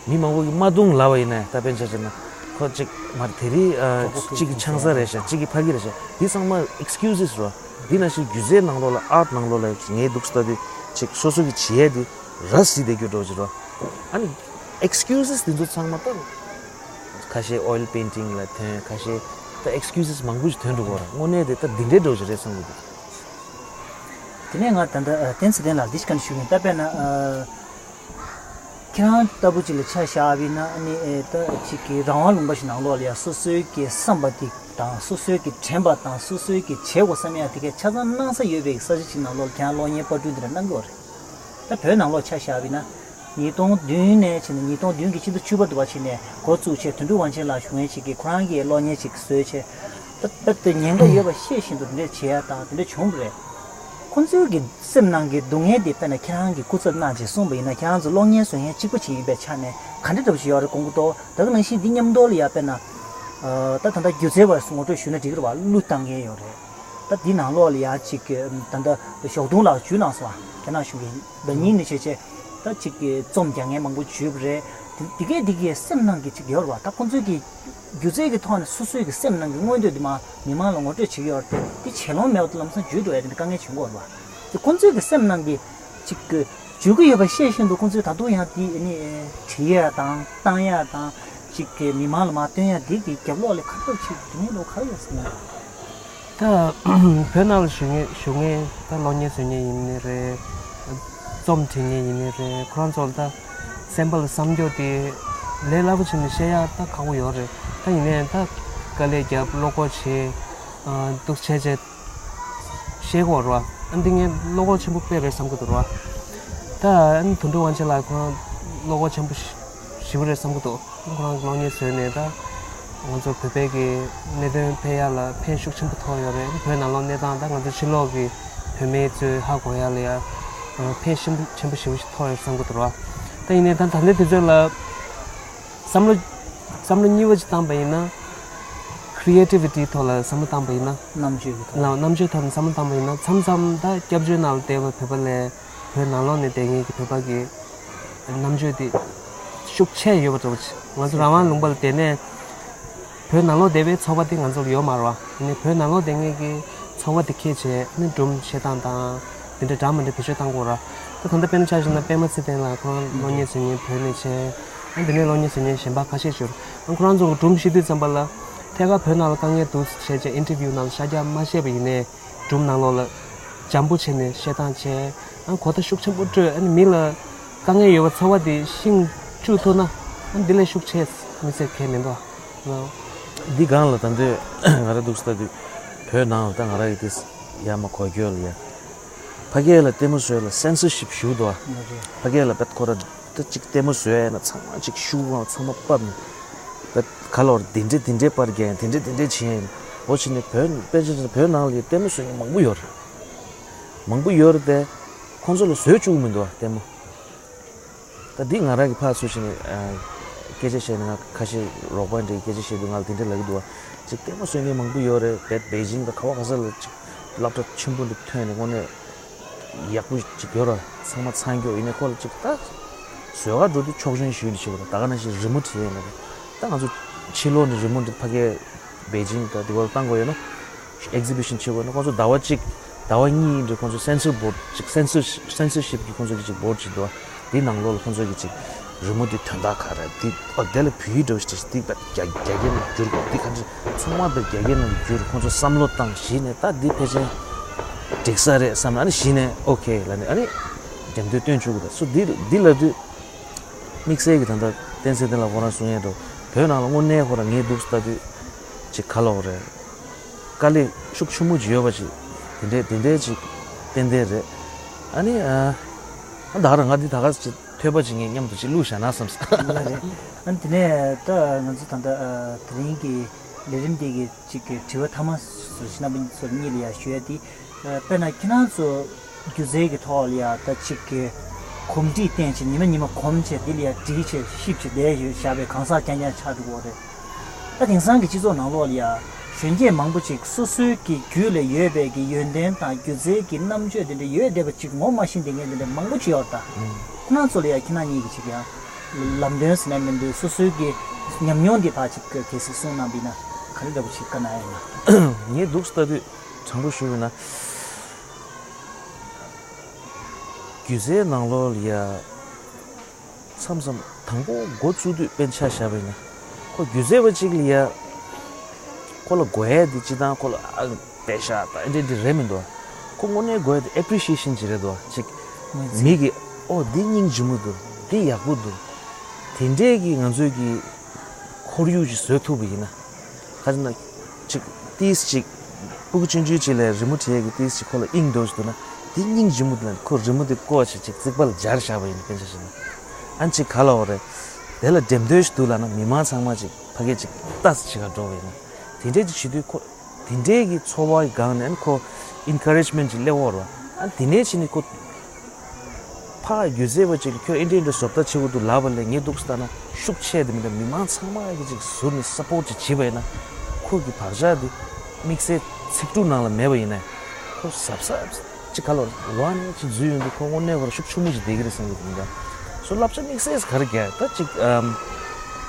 མི་མང་པོ་གིས་མ་བཏུང་ལབ་པ་ཡིན་ནའི། ད་དཔེ་ཆ་བཞག་ན་ཁོ་གཅིག་མར་དེ་རིང་ཨ་གཅིག་གི་ཆང་ས་རེད་ཤག་གཅིག་གི་ཕ་གི་རེད་ཤག་འདི་ཚང་མ་ཨེག་སི་ཀིའུ་སི་རེད་བ། འདི་ནང་བཞིན་སྒྱུ་རྩལ་ནང་ལོགས་ལ། ཨརཊ་ནང་ལོགས་ལ་ངས་འདུག་ལྟ་དུས་ཅིག་སོ་སོ་གི་བྱེད་ཡས་འདི་ར་བཟི་བསྡད་རྒྱུ་འགྲོ་ཅིག་རེད་བ། ཨ་ནི་ཨེག་སི་ཀིའུ་སི་འདི་ཚོ་ཚང་མ་ད་ཁ་ཤས་ཨོ་ཡིལ་པེན་ཊིང་ལ་ཐོན། ཁ་ཤས་ད་ཨེག་སི་ཀིའུ་སི་མང་པོ་ཞིག་ཐོན་འགྲོ་གི་རེད། དངོས་གནས་དེ་ད་འདི་འདྲའི་འགྲོ་ཅིག་རེད་བསམ་གྱི་འདུག་དེ་ནས་ང་ད་ལྟ་ཨ་བསྟན་འཛིན་ལགས་འདི་ཞིག་བཀའ་འདྲི་ཞུ་གི་ཡིན། ད་དཔེར་ན་ཨ་ཁྱེད་རང་ལྟ་བུ་ཅིག་ལ་ཆ་བཞག་པ་ཡིན་ན། ཨ་ནི་ཨེ་ད་ཅིག་གི་རང་དབང་ལུང་པ་ཞིག་ནང་ལོགས་ལ་ཡ་སོ་སོའི་གི་བསམ་པ་དེ་དང་སོ་སོའི་གི་དྲན་པ་དང་སོ་སོའི་གི་བྱེད་དགོས་བསམ་ཡ་དེ་གའི་ཆ་ཚང་གནང་ས་ཡོད་པའི་ས་ཆ་ཅིག་ནང་ལོགས་ལ་ཁྱེད་རང་གློག་བརྙན་པར་སྐྲུན་དེ་འདྲ་གནང་གི་ཡོད་རེད། ད་བོད་ནང་ལོགས་ཆ་བཞག་པ་ཡིན་ན། ཉིས་སྟོང་བདུན་ནས་བྱས་ནས་ཉིས་སྟོང་བདུན་གྱི་ཕྱི་ཟླ་བཅུ་པ་དུ་བ་ཕྱིན་ནས་འགོ་བཙུགས་བྱས། དོན་གྲུབ་དབང་ཆེན་ལགས་ཞུ་མཁན་ཞིག་གིས་ཁོ་རང་གིས་གློག་བརྙན་ཞིག་བཟོས་བྱས། ད་ད་ལྟ་ཉེན་ཁ་ཡོད་པ་ཤེས་བཞིན་དུ་འདི་འདྲས་བྱེད་ཡ་དང་དེ་འདྲས་བྱུང་བ་རེད། ཁོ་ཚོའི་གི་སེམས་ནང་གི་སྡུག་བསྔལ་དེ་དཔེར་ན་ཁྱེད་རང་གིས་སྐུ་ཚབ་གནང་བྱས་གསུངས་པ་ཡིན་ན། ཁྱེད་རང་ཚོ་གློག་བརྙན་བཟོ་མཁན་གཅིག་པ་ཞིག་ཡིན་པའི་ཆ་ནས་ག་འདྲས་འདྲ་པོ་ཞིག་ཡོད་རེད་དགོངས་ཀྱི་འདུག་ད་ག་ནང་བཞིན་འདི་མཉམ་དུ་ལ་ཡ་དཔེར་ན་ད་ད་ལྟ་སྒྱུ་རྩལ་བ་ངོ་སྤྲོད་ཞུས་ན་འགྲིག་གི་རེད་བ། གླུ་བཏང་མཁན་ཡོད་རེད། ད་འདི་ནང་ལོགས་ལ་ཡང་ཅིག་ད་ལྟ་ཞོགས་དུང་ལགས་ཇུས་གནང་སོང་བ། རྒྱ་ནག་གཞུང་གི་ཟླ་ཉིན་ནས་བྱས་བྱས་ད་ཅིག་རྩོམ་རྒྱག་མཁན་མང་པོ་ཇུས་པ་རེད། དེ་དེ་གས་དེ་གས་སེམས་ནང་གི་ཅིག་ཡོད་རེད་བ། ད་ཁོང་ཚོའི་གི་སྒྱུ་རྩལ་གི་ཐོག་ནས་སོ་སོའི་གི་སེམས་ནང་གི་མངོན་འདོད་དེ་མ་མི་མང་ལ་ངོ་སྤྲོད་བྱེད་ཀྱི་ཡོད་རེད་དེ། དེ་བྱེད་ལོང་མེད་པ་དེ་ལམ་སང་འཇུས་འགྲོ་ཡ་དེ་འདྲ་དཀའ་ངལ་བྱུང་གི་ཡོད་རེད་བ། དེ་ཁོང་ཚོའི་གི་སེམས་ནང་གི་ཅིག་གི་འཇུག་གི་ཡོད་པ་ཤེས་བཞིན་དུ་ཁོང་ཚོས་ད་དུང་ཡང་དེ་ནི་བྲིས་ཡ་དང་བཏང་ཡ་དང་ཅིག་གི་མི་མང་ལ་མར་སྟོན་ཡ་འདི་གི་རྒྱབ་ལོགས་ལ་ཁ་ཐོར་ཅིག་དེ་ནས་ལོ་ག་རེ་ཡོད་ཟེར་ན། ད་བོད་ནང་ལ་བཞུགས་མཁན་བཞུགས་མཁན་ད་གློག་བརྙན་བཟོ་མཁན་ཡིན་ནི་རེད། རྩོམ་འབྲི་མཁན་ཡིན་ནི་རེད། ཁོ་རང་ཚོ་ལ་ད་སེམས་པ་ལ་བསམ་སྐྱོ་དེ་ལས་སླ་པོ་བྱས་ནས་བཤད་ཡ་ད་ཁག་པོ་ཡོད་རེད། ད་ཡིན་ནའི་ད་དཀའ་ལས་རྒྱབ། བློ་ཁོག་བྱེད། འདུག་བྱས་བྱས་བཤད་དགོས་རེད་བ། ཨ་འདི་ངས་བློ་ཁོག་ཆེན་པོ་དཔེ་རེད་བསམ་གྱི་འདུག་རེད་བ། ད་ཨ་ནི་དོན་གྲུབ་དབང་ཆེན་ལགས་ཁོ་རང་བློ་ཁོག་ཆེན་པོ་ཞེ་པོ་རེད་བསམ་གྱི་འདུག་ཁོ་རང་གློག་བརྙན་བཟོས་ནས་ད་ང་ཚོ་བོད་པའི་གི་གནད་དོན་འཕེལ་ཡ་ལ་ཕན་ཤུགས་ཆེན་པོ་ཐོགས་ཡོད་རེད། བོད་ནང་ལོགས་གནས་སྟངས་ད་ང་ཚོ་ཕྱི་ལོགས་ཀྱི་བོད་མི་ཚོས་ཧ་གོ་ཡ་ལ་ཡ་ཕན་ཤུགས་ཆེན་པོ་ཞེ་པོ་ཞིག་ཐོགས་ཡོད་བསམ་གྱི་འདུག་རེད་བ། ད་ཡིན་ནའི་ད་ད་ལྟའི་དུས་ཚོད་ལ་བསམ་བློ་བསམ་བློ་གཉིས་པ་ཅིག་བཏང་པ་ཡིན་ན། ཁི་རི་ཨེ་ཊི་བི་ཊི་ཐོག་ལ་བསམ་བློ་བཏང་པ་ཡིན་ན། རྣམ་དཔྱོད་ཀྱི་ཐོག་ལ། ལ་རྣམ་དཔྱོད་ཐོག་ནས་བསམ་བློ་བཏང་པ་ཡིན་ན། མཚམས་མཚམས་ད་སྐྱབས་བཅོལ་ནང་ལ་བསྡད་པའི་བོད་པ་ལས་བོད་ནང་ལོགས་ནས་བསྡད་མཁན་གྱི་བོད་པ་གི་རྣམ་དཔྱོད་དེ་ཤུགས་ཆེ་ཡོད་པ་འདྲ་བོ་ཅིག་ང་ཚོ་རང་དབང་ལུང་པ་ལ་བསྡད་ནས་བོད་ནང་ལོགས་བསྡད་པའི་ཚོར་བ་དེ་ང་ཚོ་ལ་ཡོད་མ་རེད་བ། ཡིན་ནའི་བོད་ནང་ལོགས་བསྡད་མཁན་གྱི་ཚོར་བ་དེ་ཁྱེད་བྱས་ནས་སྒྲུང་བཤད་སྟངས་དང་དེ་འདྲ་འདྲ་མི་འདྲ་བེད་སྤྱོད་བཏང་དགོས་ར། ད་ད་ལྟ་དཔེར་ན་ཆ་བཞག་ན་པད་མ་ཚེ་བརྟན་ལགས་ཁོ་རང་གློག་བརྙན་བཟོ་མཁན་བོད་ནས་བྱས། ཨ་འདི་ནས་གློག་བརྙན་བཟོ་མཁན་གཞན་པ་ཁ་ཤས་ཤིག་ཡོད་རེད། ཨ་ཁོ་རང་ཚོ་གི་སྒྲུང་བཤད་དུས་ཙམ་པ་ལ་ ཐད་ཀར་བོད་ནང་ལ་དཀའ་ངལ་འདུག་ཟེར་བྱས་ཨིན་ཊར་བིའུ་ནང་ལ་ཤར་རྒྱག་མ་བྱས་པ་ཡིན་ནའི་སྒྲུང་ནང་ལོགས་ལ་འཇམ་པོ་བྱས་ནས་བཤད་སྟངས་བྱས། ཨ་གོ་བརྡ་ཤུགས་ཆེན་པོ་སྤྲོད། ཨ་ནི་མི་ལ་དཀའ་ངལ་ཡོད་པ་ཚོར་བ་དེ་ཤིང་བཅུག་ཐུབ་ན། ཨ་འདི་ལས་ཤུགས་ཆེ་མི་ཚེ་གལ་མི་འདུག་ཨ། འདི་སྒང་ལ་ད་འདོད་ང་ར་འདུག་ས་ད་དུས་བོད་ནང་ལ་ད་ང་ར་ཡི་དེ་ཡ་མ་གོ་རྒྱུ་ལ་ཡ། ཕ་གི་ལ་ལྟད་མོ་བཟོས་ལ་སེན་སར་ཤིབ་ཞུ་འདུག་ཨ། ཕ་གི་ལ་བེད་ཁོ་ར་ད་ཅིག་ལྟད་མོ་བཟོས་ཡ་ན་ཚང་མ་ཅིག་ཤུ་བ་ཚང་མ་ཕབ་ནས་བེད་ག་ལོར་འདི་འདྲས་འདི་འདྲས་པར་རྒྱག་ཡིན། འདི་འདྲས་འདི་འདྲས་བྱེད་ཡིན། འོ་བྱས་ནས་བོད་དཔེ་ཆ་བོད་ནང་ལ་ཡི་ལྟད་མོ་བཟོ་མཁན་མང་པོ་ཡོད་རེད། མང་པོ་ཡོད་རེད་དེ། ཁོང་ཚོ་ལ་བཟོས་བཅུག་མི་འདུག་ཨ་ལྟད་མོ། ད་འདི་ང་རང་གི་ཕར་ཚུར་ཞིག་ནས་ཨ་སྐད་ཆ་བཤད་ནས། ང་ཁ་ཤས་རོགས་པ་འདྲའི་སྐད་ཆ་བཤད་དུས་ང་ལ་དེ་འདྲ་ལབ་ཀྱི་འདུག་བ། ཅིག་ལྟད་མོ་བཟོ་མཁན་མང་པོ་ཡོད་རེད། བེད་པེ་ཅིང་དང་ག་བ་ག་ས་ལ་ཅིག་སློབ་གྲྭ་ཆེན་པོ་འདི་ཐོན་ནས་དངོས་གནས་ཡག་པོ་ཅིག་ཡོད་ར། ཚང་མ་ཚང་རྒྱུ་ཡིན་ནའི་ཁོ་ལ་ཅིག་ད་བཟོ་ག་འགྲོ་དུས་ཆོག་མཆན་ཞུས་ནས་བྱེད་དགོས་ར། ད་ག་ནང་བཞིན་རི་མོ་བྲིས་ཡིན་ན་རེད། ད་ང་ཚོ་ཕྱི་ལོགས་ནས་རི་མོ་འདི་ཕ་གིའི་པེ་ཅིང་དང་དེ་བར་བཏང་དགོས་ཡོད་ན། ཨེག་ཟི་བི་ཤན་བྱེད་དགོས་ན་ཁོང་ཚོ་ཟླ་བ་གཅིག་ཟླ་བ་གཉིས་འདྲ་ཁོང་ཚོ་སེན་སར་བོར་ཌི་ཅིག་སེན་སར་སེན་སར་ཤིབ་ཀྱི་ཁོང་ཚོ་གི་ཅིག་བོར་ཌི་ཅིག་འདུག་ཨ། དེའི་ནང་ལོགས་ལ་ཁོང་ཚོ་གི་ཅིག་རི་མོ་འདི་དོན་དག་ག་རེ་འདི། ཨོ་དེ་ལ་བོད་ཡིག་འདྲ་བོ་ཞིག་འདི་བེད་རྒྱ་རྒྱ་སྐད་ནང་བསྒྱུར་དགོས། འདི་ག་འདྲ་ཚང་མ་བེད་རྒྱ་སྐད་ནང་བསྒྱུར། ཁོང་ཚོ་བསམ་བློ་བཏང་གཞི་ནས་ད་འདི་ཕལ་ཆེར་འགྲིག་ས་རེད་བསམ་ནས། ཨ་ནི་གཞི་ནས་ཨོ་ཁེ་ལབ་ནས་ཨ་ནི་འགྲེམས་སྟོན་སྟོན་བཅུག་གི་རེད། སོ་འདི་འདི་ལབ་དུས་དམིགས་བསལ་གྱི་ད་ལྟ་བསྟན་འཛིན་བསྟན་ལགས་ཁོ་རང་གསུང་ཡས་འགྲོ་བོད་ནང་ལ་དངོས་གནས་ཁོ་རང་ངས་འདུག་ལྟ་དུས་ཅིག་ག་ལབ་དགོས་རེད། དཀའ་ལས་ཤུགས་ཆེན་པོ་ཅིག་ཡོད་པ་ཅིག་དེ་འདྲའི་དེ་འདྲའི་ཅིག་ཏན་ཏན་རེད། ཨ་ནི་ཨ་ད་ག་རང་ང་འདི་ད་ག་ཅིག་ཐོས་པ་ཅིག་ངས་མཉམ་དུ་ཅིག་བླུགས་བཞག་ན་བསམ་སོང་། ལགས་རེད། ཨ་ནི་དེ་ནས་ད་ང་ཚོ་ད་ལྟ་ཨ་དེ་རིང་གི་ལས་རིམ་འདི་གི་ཅིག་གི་དྲི་བ་མཐའ་མ་སུ་ཞིག་རྣམ་པ་ཚོ་གཉིས་ལ་ཡང་ཞུ་ཡ་དེ། ཨ་དཔེར་ན་ཁྱེད་རང་ཚོ་སྒྱུ་རྩལ་གྱི་ཐོག་ལ་ཡ་ད་ཅིག་གི་གོམས་འདྲིས་བསྟན་བྱས་ཉི་མ་ཉི་མ་གོམས་བྱས་འདི་ལ་ཡ་བྲིས་བྱས་ཤིབ་བྱས་བསྡད་ཡོད་བཞག་པའི་གང་ཟག་རྐྱང་རྐྱང་ཆགས་འགྲོ་གི་རེད། ད་དེང་སང་གི་སྤྱི་ཚོགས་ནང་ལོགས་ལ་ཡ་གཞོན་སྐྱེས་མང་པོ་ཅིག་སོ་སོའི་གི་རྒྱུད་ལ་ཡོད་པའི་གི་ཡོན་ཏན་དང་སྒྱུ་རྩལ་གྱི་རྣམ་དཔྱོད་དེ་འདྲ་ཡོད་བསྡད་པ་ཅིག་ངོ་མ་ཤེས་བསྡད་མཁན་དེ་འདྲ་མང་པོ་ཅིག་ཡོད་རེད་ད། ཁོ་རང་ཚོ་ལ་ཡ་ཁྱེད་རང་གཉིས་ཀྱི་ཅིག་ཡང་ལམ་སྟོན་ཟེར་ན་མི་འདུག་སོ་སོའི་གི་ཉམས་མྱོང་འདི་ཕར་ཅིག་གལ་སྲིད་གསུངས་གནང་པ་ཡིན་ན་ག་རེ་འདྲ་པོ་ཅིག་བཀའ་གནང་ཡ་ཡིན་ན། ངས་འདུག་ལྟ་དུས་དྲང་པོ་ཞུ་བ་ཡིན་ན། སྒྱུ་རྩལ་ནང་ལོགས་ལ་ཡ། མཚམས་མཚམས་དང་པོ་འགོ་བཙུགས་དུས་དཔེར་ན་ཆ་བཞག་པ་ཡིན་ན། ཁོ་སྒྱུ་རྩལ་པ་གཅིག་ལ་ཡ། ཁོ་ལ་དགོས་ཡ་དེ་སྤྱིར་བཏང་ཁོ་ལ་ཨ་པེ་ཤ་དང་ཨེ་འདྲ་འདི་རེད་མི་འདུག་ཁོ་དངོས་གནས་དགོས་ཡ་དེ་ཨེ་པི་རི་ཤི་ཨེ་ཤན་ཅིག་རེད་འདུག་ཅིག་མི་གིས་ཨོ་འདི་སྙིང་རྗེ་མོ་འདུག་འདི་ཡག་པོ་འདུག་དེ་འདྲས་ཀྱི་ང་ཚོས་ཀྱི་ཁོར་ཡུག་ཅིག་བཟོ་ཐུབ་པ་ཡིན་ན། ག་རེ་ན། ཅིག་ཏིས་ཅིག་སྤུ་གུ་ཆུང་ཆུང་ཅིག་ལ་རི་མོ་བྲིས་ཡས་ཀྱི་ཏིས་ཅིག་ཁོ་ལ་དབྱིངས་འདུག་ཅིག་འདུག་ན། དེ་སྙིང་རྗེ་མོ་འདུག་ལ་ཁོ་རི་མོ་དེ་བཀོག་བྱས་ཅིག་རྩིག་པ་ལ་སྦྱར་བཞག་པ་ཡིན་ན་སྐད་ཆ་བཤད་ན། ཨ་ཅིག་ག་ལ་འོ་རེད། དེ་ལ་འགྲེམས་སྟོན་ཞིག་འདུག་ལབ་ན་མི་མང་ཚང་མ་ཅིག་ཕ་གི་ཅིག་ལྟ་ཅིག་ག་འགྲོ་བ་ཡིན་ན། དེ་འདྲས་ཅིག་བྱེད་དུས་ཁོ། དེ་འདྲས་ཀྱི་ཚོར་བ་སྒང་ནས་ཨ་ནི་ཁོ་ཨིན་ཁ་རེཇ་མེན་ཅིག་སླེབས་འོ་ར། ཨ་དེ་ནས་ཕྱིན་ནས་ཁོ། ཕ་སྒྱུ་རྩལ་པ་ཅིག་ལ་ཁྱོད་ཨེ་འདྲ་ཨེ་འདྲ་བཟོ་ལྟ་བྱེད་དགོས་འདུག་ལབ་པ་ལས་ངས་འདུག་ལྟ་ན་ཤུགས་ཆེ་དེ་མི་འདྲ་མི་མང་ཚང་མ་གིས་ཅིག་ཟུར་ནས་སཔོར་ཊི་ཅིག་བྱེད་པ་ཡིན་ན། ཁོ་གི་བག་ཆགས་དེ་དམིགས་བསལ་ཚིག་གྲུབ་ནང་ལ་མེད་པ་ཡིན་ན། ཁོ་གཟབ་གཟབ་ཅིག་ག་ལོར་ཝ་ནས་ཅིག་འཛུལ་ཡོང་དུས་ཁོ་དངོས་གནས་ཁོ་ར་ཤུགས་ཆུང་ངུ་ཅིག་བསྡད་ཀྱི་རེད་བསམ་གྱི་འདུག་མི་འདྲ། སོ་བསླབ་བྱ་དམིགས་བསལ་ག་རེ་རྒྱག་ད་ཅིག་ཨམ།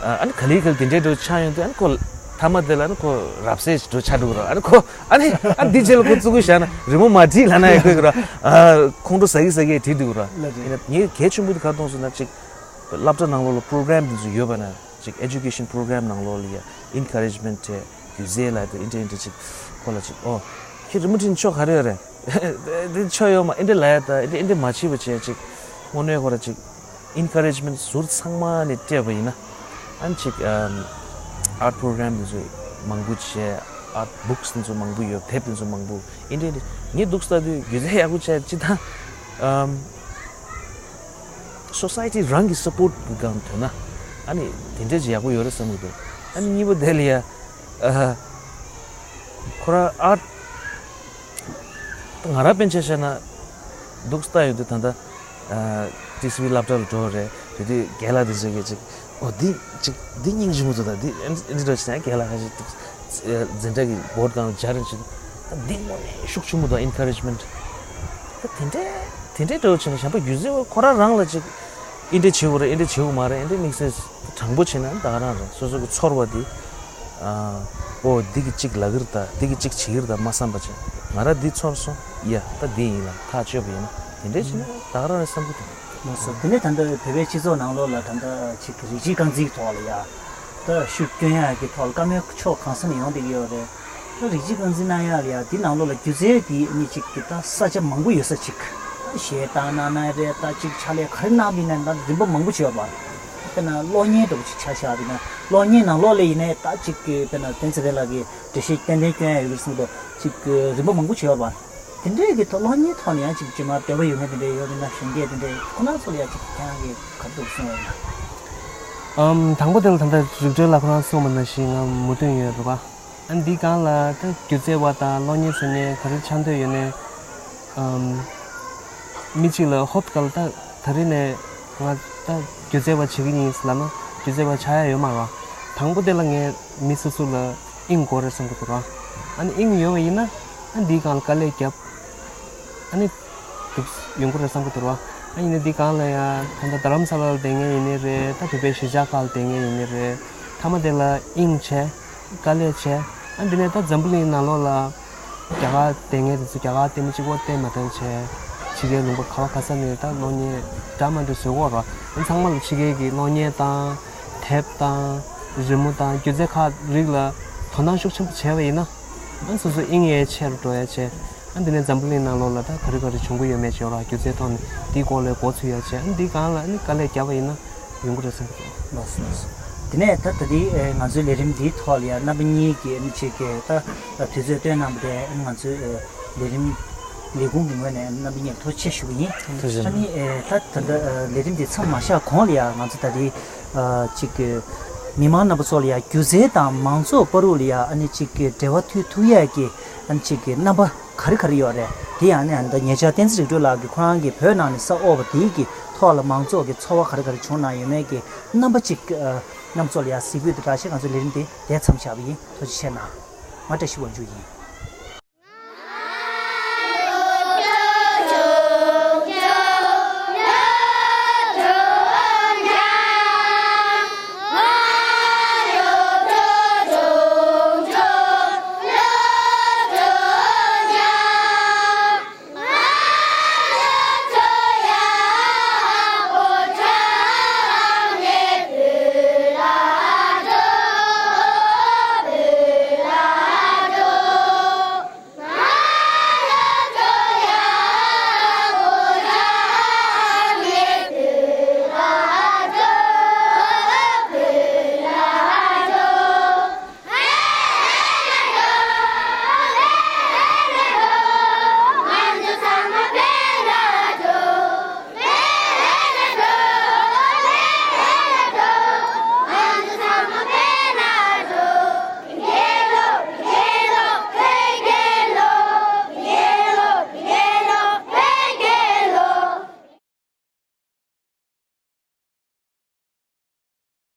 ཨ་ནི་ག་ལེ་ག་ལེ་དེ་འདྲའི་འགྲོ་ཆགས་ཡོང་དུས་ཨ་ནི་ཁོ་མཐའ་མ་དེ་ལ་ཨ་ནི་ཁོ་རབ་གསལ་ཅིག་འགྲོ་ཆགས་འགྲོ་གི་རེད། ཨ་ནི་ཁོ། ཨ་ནི་ཨ་འདི་རྗེས་ལ་ཁོ་བཙུགས་ཀྱི་བཞག་ན་རི་མོ་མ་བྲིས་ལབ་ན་ཡང་ཁོས་ཁོ་ར་ཨ་ཁོང་ཁྲོ་ཟ་གི་ཟ་གི་བྲིས་འདུག་ར། ལགས་རེད། ཡིན་ན་ངས་གལ་ཆེན་པོ་དེ་ག་རེ་མཐོང་སོང་ན་ཅིག་སློབ་གྲྭ་ནང་ལོགས་ལ་པོ་རོ་གྷ་རམ་དེ་ཚོ་ཡོད་པ་ན་ཅིག་ཨེ་ཇུ་ཀེ་ཤན་པོ་རོ་གྷ་རམ་ནང་ལོགས་ལ་ཡ་ཨིན་ཁ་རེཇ་མེན་ཊི་སྒྱུ་རྩལ་ལ་དེ་ཨིན་དྲ་ཨིན་དྲ་ཅིག་ཁོ་ལ་ཅིག་ཨོ་ཁྱེད་རི་མོ་བྲིས་ན་ཆོ་ག་རེ་ཡོད་རེད། དེ་ཆོ་ཡོད་མ་ཨིན་དྲ་ལ་ཡ་ད་ཨིན་དྲ་ཨིན་དྲ་མ་བྱེད་པ་བྱས་ཅིག་དངོས་གནས་ཁོ་ར་ཅིག་ཨིན་ཁ་རེཇ་མེན་ཊི་ཟུར་ཚང་མ་ནས་སྤྲད་པ་ཡིན་ན། ཨ་ནི་ཅིག་ཨམ་ཨར་ཊི་པོ་རོ་གྷ་རམ་དེ་ཚོ་མང་པོ་བྱས། ཨར་ཊི་བུག་སི་དེ་ཚོ་མང་པོ་ཡོད། དེབ་དེ་ཚོ་མང་པོ་ཨིན་དྲ་ཨིན་དྲ་ངས་འདུག་ལྟ་དུས་སྒྱུ་རྩལ་ཡག་པོ་བྱས་ཅི་ད་ཨམ་སོ་སའི་ཊི་རང་གི་སཔོར་ཊི་གི་སྒང་ཐོན་ན་ཨ་ནི་དེ་འདྲས་ཅིག་ཡག་པོ་ཡོད་རེད་བསམ་གི་འདུག་ཨ་ནི་གཉིས་པ་དེ་ལ་ཡ་ཨ་ཁོ་ར་ཨར་ཊི་ང་རང་དཔེར་ན་ཆ་བཞག་ན་འདུག་ལྟ་ཡོང་དུས་ད་ལྟ་ཨ་ཊི་སི་ཝི་སློབ་གྲྭ་ལ་འགྲོ་རེད། དེ་དུས་རྒན་ལགས་དེ་ཚོ་གིས་ཅིག་ཨོ་འདི་ཅིག་འདི་སྙིང་རྗེ་མོ་འདུག་ད་འདི་ཨེ་འདི་འདྲ་བྱས་ན་རྒན་ལགས་ཁ་ཤས་འཛིན་གྲྭ་གི་བོར་ཌི་སྒང་ལ་སྦྱར་རན་ཅིག་ད་འདི་དངོས་གནས་ཤུགས་ཆེན་པོ་འདུག་ཨིན་ཁ་རེཇ་མེན་ཊི་ད་དེ་འདྲས་དེ་འདྲས་འདྲ་བོ་བྱས་ན་གཞན་པ་སྒྱུ་རྩལ་པ་ཁོ་རང་རང་ལ་ཅིག་ཨེ་འདྲས་བྱེད་དགོས་རེད། ཨེ་འདྲས་བྱེད་དགོས་མ་རེད། ཨེ་འདྲས་དམིགས་བསལ་དྲང་པོ་བྱས་ན་ད་ག་རང་རེད། སོ་སོ་གི་ཚོར་བ་འདི་ཨ་ཨོ་འདི་གི་གཅིག་ལབ་ཀྱི་རེད་ད། འདི་གི་གཅིག་བྱེད་ཀྱི་རེད་ད་མ་བསམ་པ་བྱས་ང་རང་འདི་ཚོར་སོང་། ཡ་ད་འདི་ཡིན་ལབ་ཐག་གཅོད་པ་ཡིན་ན་དེ་འདྲས་བྱས་ན་ད་ག་རང་རེད་བསམ་གྱི་འདུག་ལགས་སོ། དེ་ནས་ད་ལྟ་བོད་པའི་སྤྱི་ཚོགས་ནང་ལོགས་ལ་ད་ལྟ་ཅིག་རིགས་གཅིག་རྐང་འཛིན་གྱི་ཐོག་ལ་ཡ་ ད་ཞུ་སྐྱོན་ཡག་གི་ཐོག་ལ་བཀའ་མོལ་ཕྱོགས་གང་ས་ནས་ཡོང་བསྡད་ཀྱི་ཡོད་རེད། ད་རིགས་གཅིག་རྐང་འཛིན་གནང་ཡག་ལ་ཡ་འདི་ནང་ལོགས་ལ་སྒྱུ་རྩལ་འདི་ནི་གཅིག་གི་ད་ས་ཆ་མང་པོ་ཡོད་ས་གཅིག་གཞས་བཏང་གནང་ན་རེད། ད་གཅིག་ཕྱག་ལས་ག་རེ་གནང་བ་ཡིན་ན་ད་རིམ་པ་མང་པོ་ཅིག་ཡོད་པ། དཔེར་ན་གློག་བརྙན་འདྲ་པོ་ཅིག་ཆ་བཞག་པ་ཡིན་ན་གློག་བརྙན་ནང་ལོགས་ལ་ཡིན་ནའི་ད་གཅིག་གི་དཔེར་ན་བསྟན་འཛིན་ཚེ་རིང་ལགས་ཀྱིས་འགྲེལ་བཤད་ཏན་ཏན་སྐྱོན་ཡག་ཡོད་ཀྱི་རེད་གསུངས་འདུག་གཅིག་གི་རིམ་པ་མང་པོ་ཅིག་ཡོད་པ། དེ་འདྲའི་གི་ཐོག་གློག་བརྙན་ཐོག་ནས་ཡང་ཅིག་ཅི་མ་འདོད་པ་ཡོད་མཁན་དེ་འདྲའི་ཡོད་པ་ཡིན་ན་གཞོན་སྐྱེས་དེ་འདྲའི་ཁོ་ན་ཚོ་ལ་ཡང་ཅིག་ཁྱེད་རང་གིས་ག་རེ་འདུག་གསུངས་པ་ཡིན་ན། ཨམ། དང་པོ་དེ་ལ་ད་ལྟ་རིག་གྲོལ་ལགས་ཁོ་རང་གསུངས་པ་ནང་བཞིན་ང་མོས་མཐུན་ཡོད་རེད་པ། ཨ་འདི་སྒང་ལ་ད་སྒྱུ་རྩལ་བ་དང་གློག་བརྙན་བཟོ་མཁན་ག་རེ་ཆགས་འདོད་ཡོད་ནའི། ཨམ། མི་གཅིག་ལ་ཧོབ་སྐལ་ད་ད་རེས་ནས་ང་ད་སྒྱུ་རྩལ་བ་བྱེད་ཀྱི་ཡིན་ལབ་ན་སྒྱུ་རྩལ་བ་ཆགས་ཡ་ཡོད་མ་རེད་པ། དང་པོ་དེ་ལ་ངས་མི་སོ་སོ་ལ་དབྱིངས་དགོས་རེད་བསམ་གྱི་འདུག་ར། ཨ་ནི་དབྱིངས་ཡོད་པ་ཡིན་ན་ཨ་འདིའི་སྒང་ལ་དཀའ་ལས་བརྒྱབ། ཨ་ནི་འདུག་ཡོང་གི་རེད་བསམ་གྱི་འདུག་ར། ཨ་ཡིན་ན་འདིའི་སྒང་ལ་ཡ་ད་ལྟ་རྡ་རམ་ས་ལ་ལ་བསྡད་མཁན་ཡིན་ནའི་རེད། ད་བོད་པའི་གཞིས་ཆགས་ཁག་ལ་བསྡད་མཁན་ཡིན་ནའི་རེད། མཐའ་མ་དེ་ལ་དབྱིངས་བྱས། དཀའ་ལས་བྱས། ཨ་འདི་ནས་ད་འཛམ་བུ་གླིང་ནང་ལོགས་ལ་རྒྱ་གར་བསྡད་མཁན་དེ་ཚོ་རྒྱ་གར་བལྟས་མི་གཅིག་པོ་བལྟས་མ་བསྡད་བྱས། ཕྱི་རྒྱལ་ལུང་པ་ག་བ་ག་ས་ནས་ད་གློག་བརྙན་འདྲ་མི་འདྲ་བཟོ་གི་ཡོད་རེད་པ། ཨ་ཚང་མ་ལ་ཕྱི་རྒྱལ་གྱི་གློག་བརྙན་དང་། དེབ་དང་། རི་མོ་དང་། སྒྱུ་རྩལ་ཁག་རིགས་ལ་དོ་སྣང་ཤུགས་ཆེན་པོ་བྱས་པ་ཡིན་ན། ཨ་སོ་སོ་དབྱིངས་ཡང་ཆེ་རུ་འགྲོ་ཡ་བྱས། ཨ་འདི་ནས་འཛམ་བུ་གླིང་ནང་ལོགས་ལ་ད་ག་རེ་ག་རེ་བྱུང་གི་ཡོད་མེད་བྱས་ར། སྒྱུ་རྩལ་ཐོག་ནས་འདིའི་སྐོར་ལ་འགོ་ཚུགས་ཡ་བྱས། ཨ་འདིའི་སྒང་ལ་ཨ་ནི་དཀའ་ལས་བརྒྱབ་པ་ཡིན་ན་ཡོང་གི་རེད་བསམ་གྱི་འདུག་ལགས་སོ། ལགས་སོ། དེ་ནས་ད་ད་ལྟའི་ཨེ་ང་ཚོའི་ལས་རིམ་འདིའི་ཐོག་ལ་ཡང་རྣམ་པ་གཉིས་ཀྱིས་ཨ་ནི་ཅིག་གི་ད་དུས་ཚོད་བཏོན་གནང་བ་དེ་ཨ་ནི་ང་ཚོའི་ཨེ་ལས་རིམ་ལས་ཁུངས་ཀྱི་ངོས་ནས་རྣམ་པ་གཉིས་ལ་ཐུགས་རྗེ་ཆེ་ཞུ་གི་ཡིན། ཐུགས་རྗེ་ཆེ། ཨ་ནི་ཨེ་ད་ད་ལྟ་ཨེ་ལས་རིམ་འདི་མཚམས་མ་བཞག་གོང་ལ་ཡང་ང་ཚོ་ད་ལྟའི་ཨ་ཅིག་གི་མི་མང་རྣམ་པ་ཚོ་ལ་ཡང་སྒྱུ་རྩལ་དང་མང་གཙོ་བར་དུ་ལ་ཡང་ཨ་ནི་ཅིག་གི་འབྲེལ་བ་མཐུད་ཐུབ་ཡས་ཀྱི་ཨ་ནི་ཅིག་གི་རྣམ་པ་ག་རེ་ག་རེ་ཡོད་རེད། དེ་ཡང་ནི་ཨ་ནི་ད་ཉེ་ཆར་བསྟན་འཛིན་རིག་གྲོལ་ལགས་ཀྱིས་ཁོ་རང་གིས་བོད་ནང་ནས་ས་དབོར་བ་དེའི་གི་ཐོག་ལ་མང་ཚོགས་ཀྱི་ཚོར་བ་ག་རེ་ག་རེ་བྱུང་གནང་ཡོད་མེད་ཀྱི་རྣམ་པ་གཅིག་ཨ་རྣམ་ཚོ་ལ་ཡང་གཟིགས་འབུལ་དེ་འདྲ་ཞིག་ང་ཚོའི་ལས་རིམ་དེ་དེ་མཚམས་བཞག་པ་ཡིན། ཐུགས་རྗེ་ཆེ་གནང་། ང་བཀྲ་ཤིས་དབང་ཕྱུག་ཡིན།